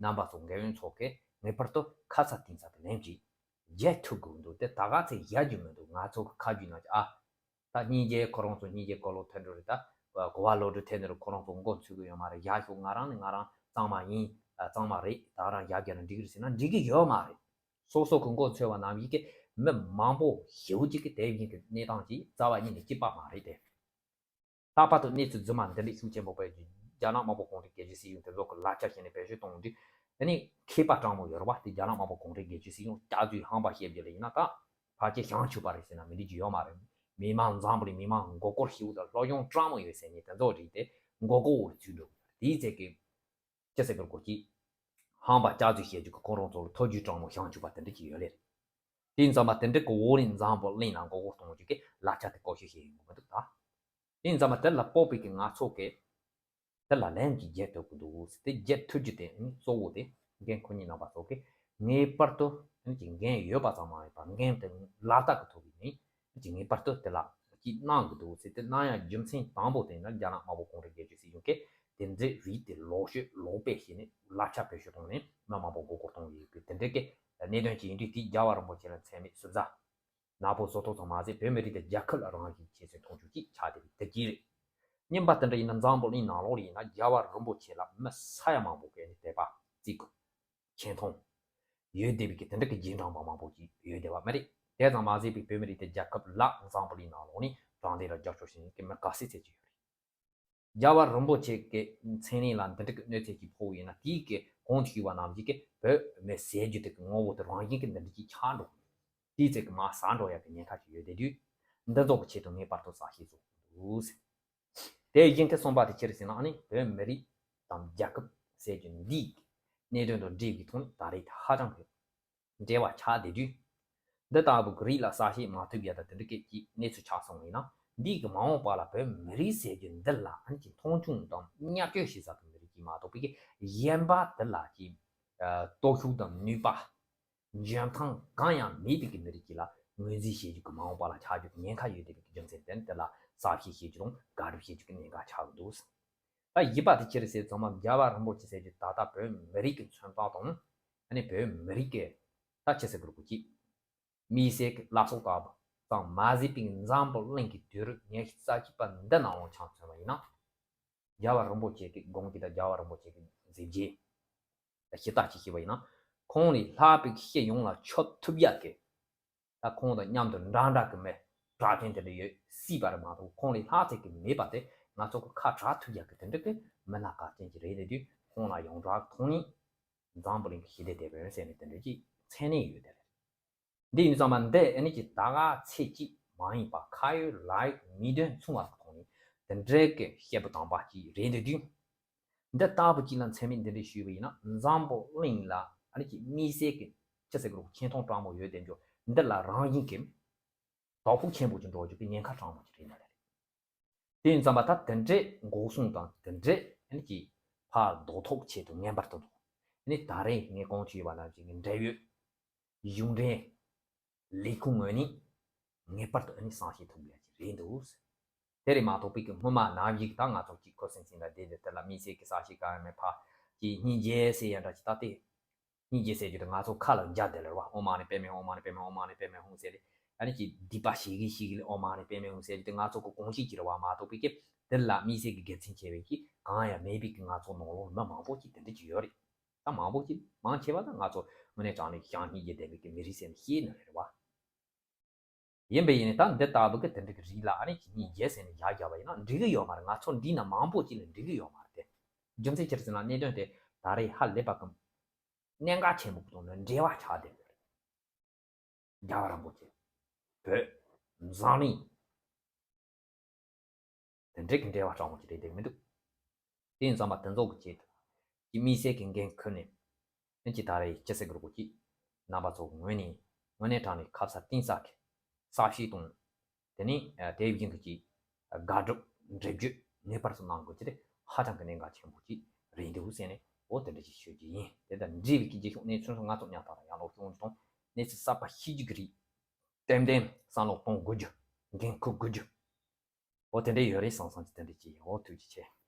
རྣམ་པ་ཚོ་འགན་ཡོད་ཚོ་གིས་ངེས་པར་དུ་ཁ་ཚ་དེང་ཚ་གི་ལན་ཅིག་རྒྱག་ཐུབ་དགོས་འདུག་དེ་ད་ག་ཚོད་རྒྱག་རྒྱུ་མི་འདུག་ང་ཚོ་གི་ཁ་རྒྱུ་ན་ཨ། ད་སྙིང་རྗེ་ཁོ་རང་ཚོ་སྙིང་རྗེ་ཁོ་ལོ་ཐོན་འགྲོ་རེད་ད། གོ་བ་ལོ་འགྲོ་ཐོན་ནས་རུ་ཁོ་རང་ཚོ་མགོ་ཚོས་གི་ཡོད་མ་རེད། རྒྱག་ཤོག་ང་རང་ནི་ང་རང་གཙང་མ་ཡིན། གཙང་མ་རེད། ད་རང་རྒྱག་རྒྱག་ན་འགྲིག་གི་རེད་ཟེར་ན་འགྲིག་གི་ཡོད་མ་རེད། སོ་སོ་གི་མགོ་ཚོས་པ་ནམ་ཡིན་གི་མི་མང་པོ་ཞེ་པོ་ཅིག་གི་དེ་བཞིན་གི་གནས་སྟངས་ཀྱིས་རྩ་བ་ཉིད་ནས་སྐྱིད་པ་མ་རེད་དེ། ལྷག་པར་དུ་གནས་ཚུལ་རྫུན་མ་འདི་འདྲའི་ཤུགས་ཆེན་པོ་སྤེལ་རྒྱུ་རྒྱ་ནག་དམར་པོ་གུང་ཁྲན་རྒྱལ་གཅེས་སྲིད་གཞུང་དེ་ཚོ་གི་ལག་ཆ་བྱས་ནས་བེད་སྤྱོད་གཏོང་རྒྱུ་དེ་ནི་མཁས་པ་སྤྲང་མོ་ཡོད་རེད་བ། དེ་རྒྱ་ནག་དམར་པོ་གུང་ཁྲན་རྒྱལ་གཅེས་སྲིད་གཞུང་སྐྱག་རྫུན་ཧམ་པ་བཤད་རྒྱུ་ལ་ཡིན་ན་ད་ཕལ་ཆེར་བྱང་ཆུབ་པ་རེད་ཟེར་ན་མི་འགྲིག་རྒྱུ་ཡོད་མ་རེད། མི་མང་འཛམ་བུ་གླིང་མི་མང་མགོ་སྐོར་ཞེ་པོ་དང་སློབ་སྦྱོང་སྤྲང་མོ་ཡོད་ཟེར་ནས་དེ་ཚོ་རིགས་དེ་མགོ་སྐོར་འོག་ཚུད་འགྲོ་གི་ཡོད་རེད། དེའི་ཚད་ཀྱི་ཅི་ཟེར་དགོས་རེད་གོ་གི་ཧམ་པ་སྐྱག་རྫུན་བཤད་རྒྱུ་གི་ཁོ་རང་ཚོ་ལ་ཐོ་རྒྱུས་སྤྲང་མོ་བྱང་ཆུབ་པ་དེ་འདྲ་ཅིག་ཡོད་ལེ་རེད། དེ་ཡིན་ཙང་མ་དེ་འདྲ་གི་འོག་ནས་འཛམ་བུ་གླིང་ན་མགོ་སྐོར་གཏོང་རྒྱུ་གི་ལག་ཆ་དེ་བཀོལ་སྤྱོད་བྱེད་ཡོང་གི་མི་འདུག་ད། དེ་ཡིན་ཙང་མ་དེ་ལ་དཔོག་པའི་གི་ང་ཚོ་གི་དེ་ལ་ལན་གྱིས་རྒྱལ་ཐུབ་ཀྱི་འདུག་ཟེར། དེ་རྒྱལ་ཐུབ་རྒྱུ་དེ་ནི་གཙོ་བོ་དེ་འགན་ཁོ་གཉིས་རྣམ་པ་ཚོ་གི་ངེས་པར་དུ་ནི་གི་འགན་ཡོད་པ་ཙམ་མ་ཡིན་པར་འགན་དེ་ལག་བསྟར་གི་ཐུབ་པའི་ནི་ཅིག་ངེས་པར་དུ་དེ་ལ་ཅིག་གནང་གི་འདུག་ཟེར། དེ་གནང་ཡ་རྒྱུ་མཚན་དང་པོ་དེ་ནི་རྒྱ་ནག་དམར་པོ་གུང་ཁྲན་རྒྱལ་གཅེས་སྲིད་གཞུང་གིས་དེ་འདྲའི་རིགས་དེ་ལོག་སྤྱོད་ལོག་སྤེལ་བྱས་ནས་ལག་ཆ་བེད་སྤྱོད་བཏང་ནས་མི་མང་པོ་མགོ་སྐོར་གཏོང་གི་ཡོད་པའི་དེ་འདྲའི་གི་གནད་དོན་ཅིག་ཡིན་དུས། དེ་རྒྱལ་བ་རིན་པོ་ཆེ་ལ་མཚན་སྨད་ཟུར་ཟ་ནག་པོ་བཟོ་ཐུབ་ཙམ་མ་ཟད་བོད་མི་རིགས་དེ་རྒྱལ་ཁབ་ལ་རང་བཞིན་ཆེ་ཚོད་མཐོང་ཆུང་ཅིག་ཆགས་བསྡད་པའི་དེ་གྱིས་རེད། གཉིས་པ་དེ་འདྲ་ཡིན་ན་འཛམ་བུ་གླིང་ནང་ལོགས་ལ་ཡིན་ན་རྒྱལ་བ་རིན་པོ་ཆེ་ལ་མི་ས་ཡ་མང་པོ་གིས་ནི་དད་པ་བརྩི་གི་ཆེ་མཐོང་ཡོད་བསྡད་པའི་གི་དེ་འདྲ་གི་རྗེས་འབྲང་པ་མང་པོ་ཅིག་ཡོད་བསྡད་པ་མ་རེད། དེ་ཙམ་མ་ཟད་པའི་བོད་མི་རིགས་དེ་རྒྱལ་ཁབ་ལ་འཛམ་བུ་གླིང་ནང་ལོགས་ནས་དྲང་བདེན་ལ་རྒྱབ་སྐྱོར་བྱེད་མཁན་གྱི་མི་ག་ཚད་ཚད་ཅིག་ཡོད་རེད། རྒྱལ་བ་རིན་པོ་ཆེ་གི་མཚན་གནས་ལ་འདི་འདྲ་གི་གནོད་འཚེ་ཅིག་ཕོག་ཡིན་ན། དེའི་གི་གོང་དུ་ཞུས་པ་ནང་བཞིན་གི་བོད་མི་ཟེར་རྒྱུ་དེ་གི་ངོ་བོ་དེ་རང་བཞིན་གི་འདི་འདྲ་ཅིག་ཆགས་འགྲོ་གི། དེའི་ཚེ་གི་མར་ཟག་འགྲོ་ཡ་གི་ཉེན་ཁ་ཅིག་ཡོད་བསྡད་དུས། འདི་ཚོ་གི་ཆེད་དུ་ངེས་པར་དུ་གསལ་བཤད་བཟོ་དགོས་འདུག་ཟེར། དེ་བཞིན་གྱི་གསུམ་པ་དེ་ཅི་རེད་ཟེར་ན། ཨ་ནི་བོད་མི་རིགས་དང་རྒྱལ་ཁབ་ཟེར་རྒྱུ་འདིའི་གནད་དོན་དང་འབྲེལ་བའི་ཐོག་ནས་ད་རེས་ཧ་ཅང་གི་འབྲེལ་བ་ཆགས་བསྡད་དུས། འདི་ལྟ་བུ་གི་རིགས་ལ་གསལ་བཤད་མ་ཐུབ་ཡ་དང་དེ་འདྲ་སྐད་ཀྱི་གནས་ཚུལ་ཆགས་སོང་བ་ཡིན་ན། འདིའི་གི་མ་འོངས་པ་ལ་བོད་མི་རིགས་ཟེར་རྒྱུ་འདི་ལ་ཨ་ནི་ཀྱི་མཐོང་ཆུང་དང་བརྙས་བཅོས་བྱེད་ས་གི་མི་རིགས་ཀྱི་མ་གཏོགས་པའི་གི་གཞན་པ་དེ་ལ་ཀྱི་སྟོབས་ཤུགས་དང་ནུས་པ། འཇོན་ཐང་གང་ཡང་མེད་པའི་གི་མི་རིགས་ཅིག་ལ་ངོས་འཛིན་བྱེད་རྒྱུ་གི་མ་འོངས་པ་ལ་ཆགས་རྒྱུ་གི་ཉེན་ཁ་ཡོད་བསྡད་པའི་གི་རྒྱུ་མཚན་དེ་འདི་ལ་གསལ་བཤད་བྱེད་རྒྱུ་དང་དགག་སྒྲུབ་བྱེད་རྒྱུ་གི་ཉེན་ཁ་ཆགས་ཀྱི་འདུག་ད་བཞི་པ་དེ་ཅི་རེད་ཟེར་ཙང་མ། རྒྱལ་བ་རིན་པོ་ཆེ་ཟེར་རྒྱུ་ད་ལྟ་བོད་མི་རིགས་ཀྱི་མཚོན་རྟགས་དང་། ཨ་ནི་བོད་མི་རིགས་ཀྱི་ད་ཆེ་ས་གི་རུ་གུ་གཅིག་མི་སེར་གྱི་བླ་སྲོག་ལྟ་བུ་ཙམ་མ་ཟད་པའི་འཛམ་བུ་གླིང་གི་དུས་རབས་ཉི་ཤུ་རྩ་གཅིག་པ་འདི་ནང་ལོགས་ཆ་མཚོན་པ་ཡིན་ན། རྒྱལ་བ་རིན་པོ་ཆེ་གི་དགོངས་གཞི་དང་རྒྱལ་བ་རིན་པོ་ཆེ་གི་མཛད་རྗེས། ད་ཞུ་དག་ཅིག་ཞུས་པ་ཡིན་ན། ཁོང་ལས་ལྷག་པའི་སྤྱི་ཡོངས་ལ་མཆོད་ཐུབ་ཡག་གི། ད་ཁོང་དང་མཉམ་དུ་འདྲ་འདྲ་གི་མི་གྲགས་ཅན་དེ་འདྲ་ཡོད་སྲིད་པ་རེད་མ་གཏོགས། ཁོང་ལས་ལྷག་ཅིག་གི་མེད་པ་དེ་ང་ཚོ་གི་ཁ་གྲག་ཐུབ་ཡག་གི་དེ་འདྲ་གི་མི་སྣ་གལ་ཆེན་ཅིག་རེད་དེ་དུས། ཁོང་ལ་ཡོངས་གྲགས་ཐོག་ནས་འཛམ་བུ་གླིང་གི་ཞི་བདེ་དེད་དཔོན་ཟེར་ནས་དེ་འདྲ་ཅིག་མཚན་གནས་ཡོད་དེ་རེད། འདི་ཡིན་ཙང་མ་འདི་ཨ་ནི་ཀྱི་ད་ག་ཚད་ཅིག་མ་ཡིན་པ་ཁ་ཡོད་ལག་ཡོད་མིག་ལྟོས་མཚུངས་པ་ཐོག་ནས་དེ་འདྲའི་གི་བཤད་པ་དམ་པ་ཅིག་རེད་འདུག་དུས། འདི་ལྟ་བུ་ཅིག་ལ་མཚན་སྨད་འདི་འདྲ་ཞུས་པ་ཡིན་ན། འཛམ་བུ་གླིང་ལ་ཨ་ནི་ཀྱི་མི་སེར་གི་ཅི་ཟེར་གི་རུ་ཆེ་མཐོང་སྤྲང་པོ་ཡོད་དེ་འཇོག་འདི་ལ་རང་བཞིན་གྱི་དོ་ཕོག་ཆེན་པོ་ཅིག་འགྲོ་རྒྱུ་གི་ཉེན་ཁ་སྤྲང་པོ་ཅིག་རེད་འདུག་ལེ། དེ་ཡིན་ཙང་མ་ད་དེ་འདྲའི་འགོག་སྲུང་དང་དེ་འདྲའི་ཨ་ནི་ཀྱི་ཕར་ཟློག་ཐབས་ཆེད་དུ་ངེས་པར་དུ་འདུག་ཨ་ནི་ད་རེས་ངས་གོང་དུ་ཞུས་པ་ནང་བཞིན་གྱི་འབྲེལ་ཡོད། གཞུང་འབྲེལ་ལས་ཁུངས་ངོས་ནས་ངེས་པར་དུ་ཨ་ནི་གསལ་བཤད་ཐུབ་དགོས་ཀྱི་རེད་འདུག་དེ་རེད་མ་གཏོགས་པའི་གི་སྔོན་མ་ནམ་ཞིག་ད་ང་ཚོ་གཅིག་ཁུ་སིམ་སིམ་ལ་བསྡད་དེ་དེ་ལ་མི་སེར་གི་གསལ་བཤད་གང་ཡང་མེད་པར་གཅིག་སྙིང་རྗེ་ཟེར་ཡ་འདྲ་ཅིག་ད་དེ་སྙིང་རྗེ་ཟེར་རྒྱུ་དེ་ང་ཚོ་ཁ་ལ་འཇགས་བསྡད་ལེ་རེད་བ། ཨོཾ་མ་ཎི་པདྨེ་ཧཱུྃ། ཨོཾ་མ་ཎི་པདྨེ་ཧཱུྃ། ཨོཾ་མ་ཎི་པདྨེ་ཧཱུྃ་ཟེར་ལེ། ཨ་ནི་གཅིག་སྡིག་པ་བྱེད་གི་བྱེད་གི་ལེ། ཨོཾ་མ་ཎི་པདྨེ་ཧཱུྃ་ཟེར་རྒྱུ་དེ་ང་ཚོ་གི་གོམས་གཤིས་ཅིག་རེད་བ། མ་གཏོགས་པའི་གི་དེ་ལ་མི་སེར་གི་དགེ་མཚན་ཆེ་བའི་གི་གང་ཡང་མེད་པའི་གི་ང་ཚོ་ནང་ལོགས་མི་མང་པོ་ཅིག་དེ་འདྲ་ཅིག་ཡོད་རེད། ད་མང་པོ་ཅིག་མང་ཆེ་བ་ད་ང་ཚོ་དངོས་གནས་དྲང་གནས་བྱམས་སྙིང་རྗེ་ལྡན་པའི་གི་མི་རིགས་ཟེར་ནས་ཤེས་ནི་རེད་བ། ཡིན་པས་ཡིན་ནས་ད་འདི་ལྟ་བུ་གི་དེ་འདྲ་གི་རིགས་ལ་ཨ་ནི་གཅིག་སྙིང་རྗེ་ཟེར་ནས་ཡར་བརྒྱབ་པ་ཡིན་ན་འགྲིག་གི་ཡོད་མ་རེད། ང་ཚོ་འདི་ན་མང་པོ་ཅིག་ལ་འགྲིག་གི་ཡོད་མ་རེད་དེ། རྒྱུ་མཚན་ཅི་རེད་ཟེར་ན་གནད་དོན་དེ་ད་རེས་ཧ་ལས་པ་གི་གནད་འགག་ཆེན་པོ་གི་ཐོག་ནས་འབྲེལ་བ་ཆགས་བསྡད་ཡོད་རེད། རྒྱལ་བ་རིན་པོ་ཆེ། བོད། འཛམ་གླིང་། དེ་འདྲའི་གི་འབྲེལ་བ་སྤྲང་པོ་ཅིག་རེད་དེ་མི་འདུག་དེ་ཡིན་ཙང་མ་དེ་ཚོ་གི་ཆེད་དུ། ཀྱི་མི་སེར་གི་འགན་ཁུར་ནས། ཨ་ནི་ཀྱི་ད་རེས་ཅི་ཟེར་གི་རེད་གོ་ཀྱི། རྣམ་པ་ཚོ་གི་ངོས་ནས་དངོས་གནས་དྲང་གནས་ཁ་ས་གཏིང་ཟབ་ཀྱི་གསལ་བཤད་དང་། དེ་ནས་དེ་བཞིན་གྱི་ཀྱི་དགག་སྒྲུབ་འགྲེལ་བརྗོད་ངེས་པར་དུ་གནང་དགོས་ཀྱི་རེད། ཧ་ཅང་གི་གནད་འགག་ཆེན་པོ་ཅིག་རེད་འདུག་ཟེར་ནས་འོ་དེ་འདྲ་ཞིག་ཤོད་ཀྱི་ཡིན། དེ་དང་འབྲེལ་བའི་གི་རྗེས་ཕྱོགས་གནས་ཚུལ་སོགས་ང་ཚོ་ཉག་ཐག་ལ་ཡང་ལོག་སྐྱོང་གཏོང་གནས་ཚུལ་གསར་པ་ཤེས་རྒྱུ་གི་རེད། ཏན་ཏན་བསམ་བློ་གཏོང་དགོས་རྒྱུ། འགན་འཁུར་དགོས་རྒྱུ། འོ་དེ་འདྲ་ཡོད་རེད་བསམ་བསམ་གྱི་དེ་འདྲ་ཅིག་འོ་ཐུགས་རྗེ་ཆེ།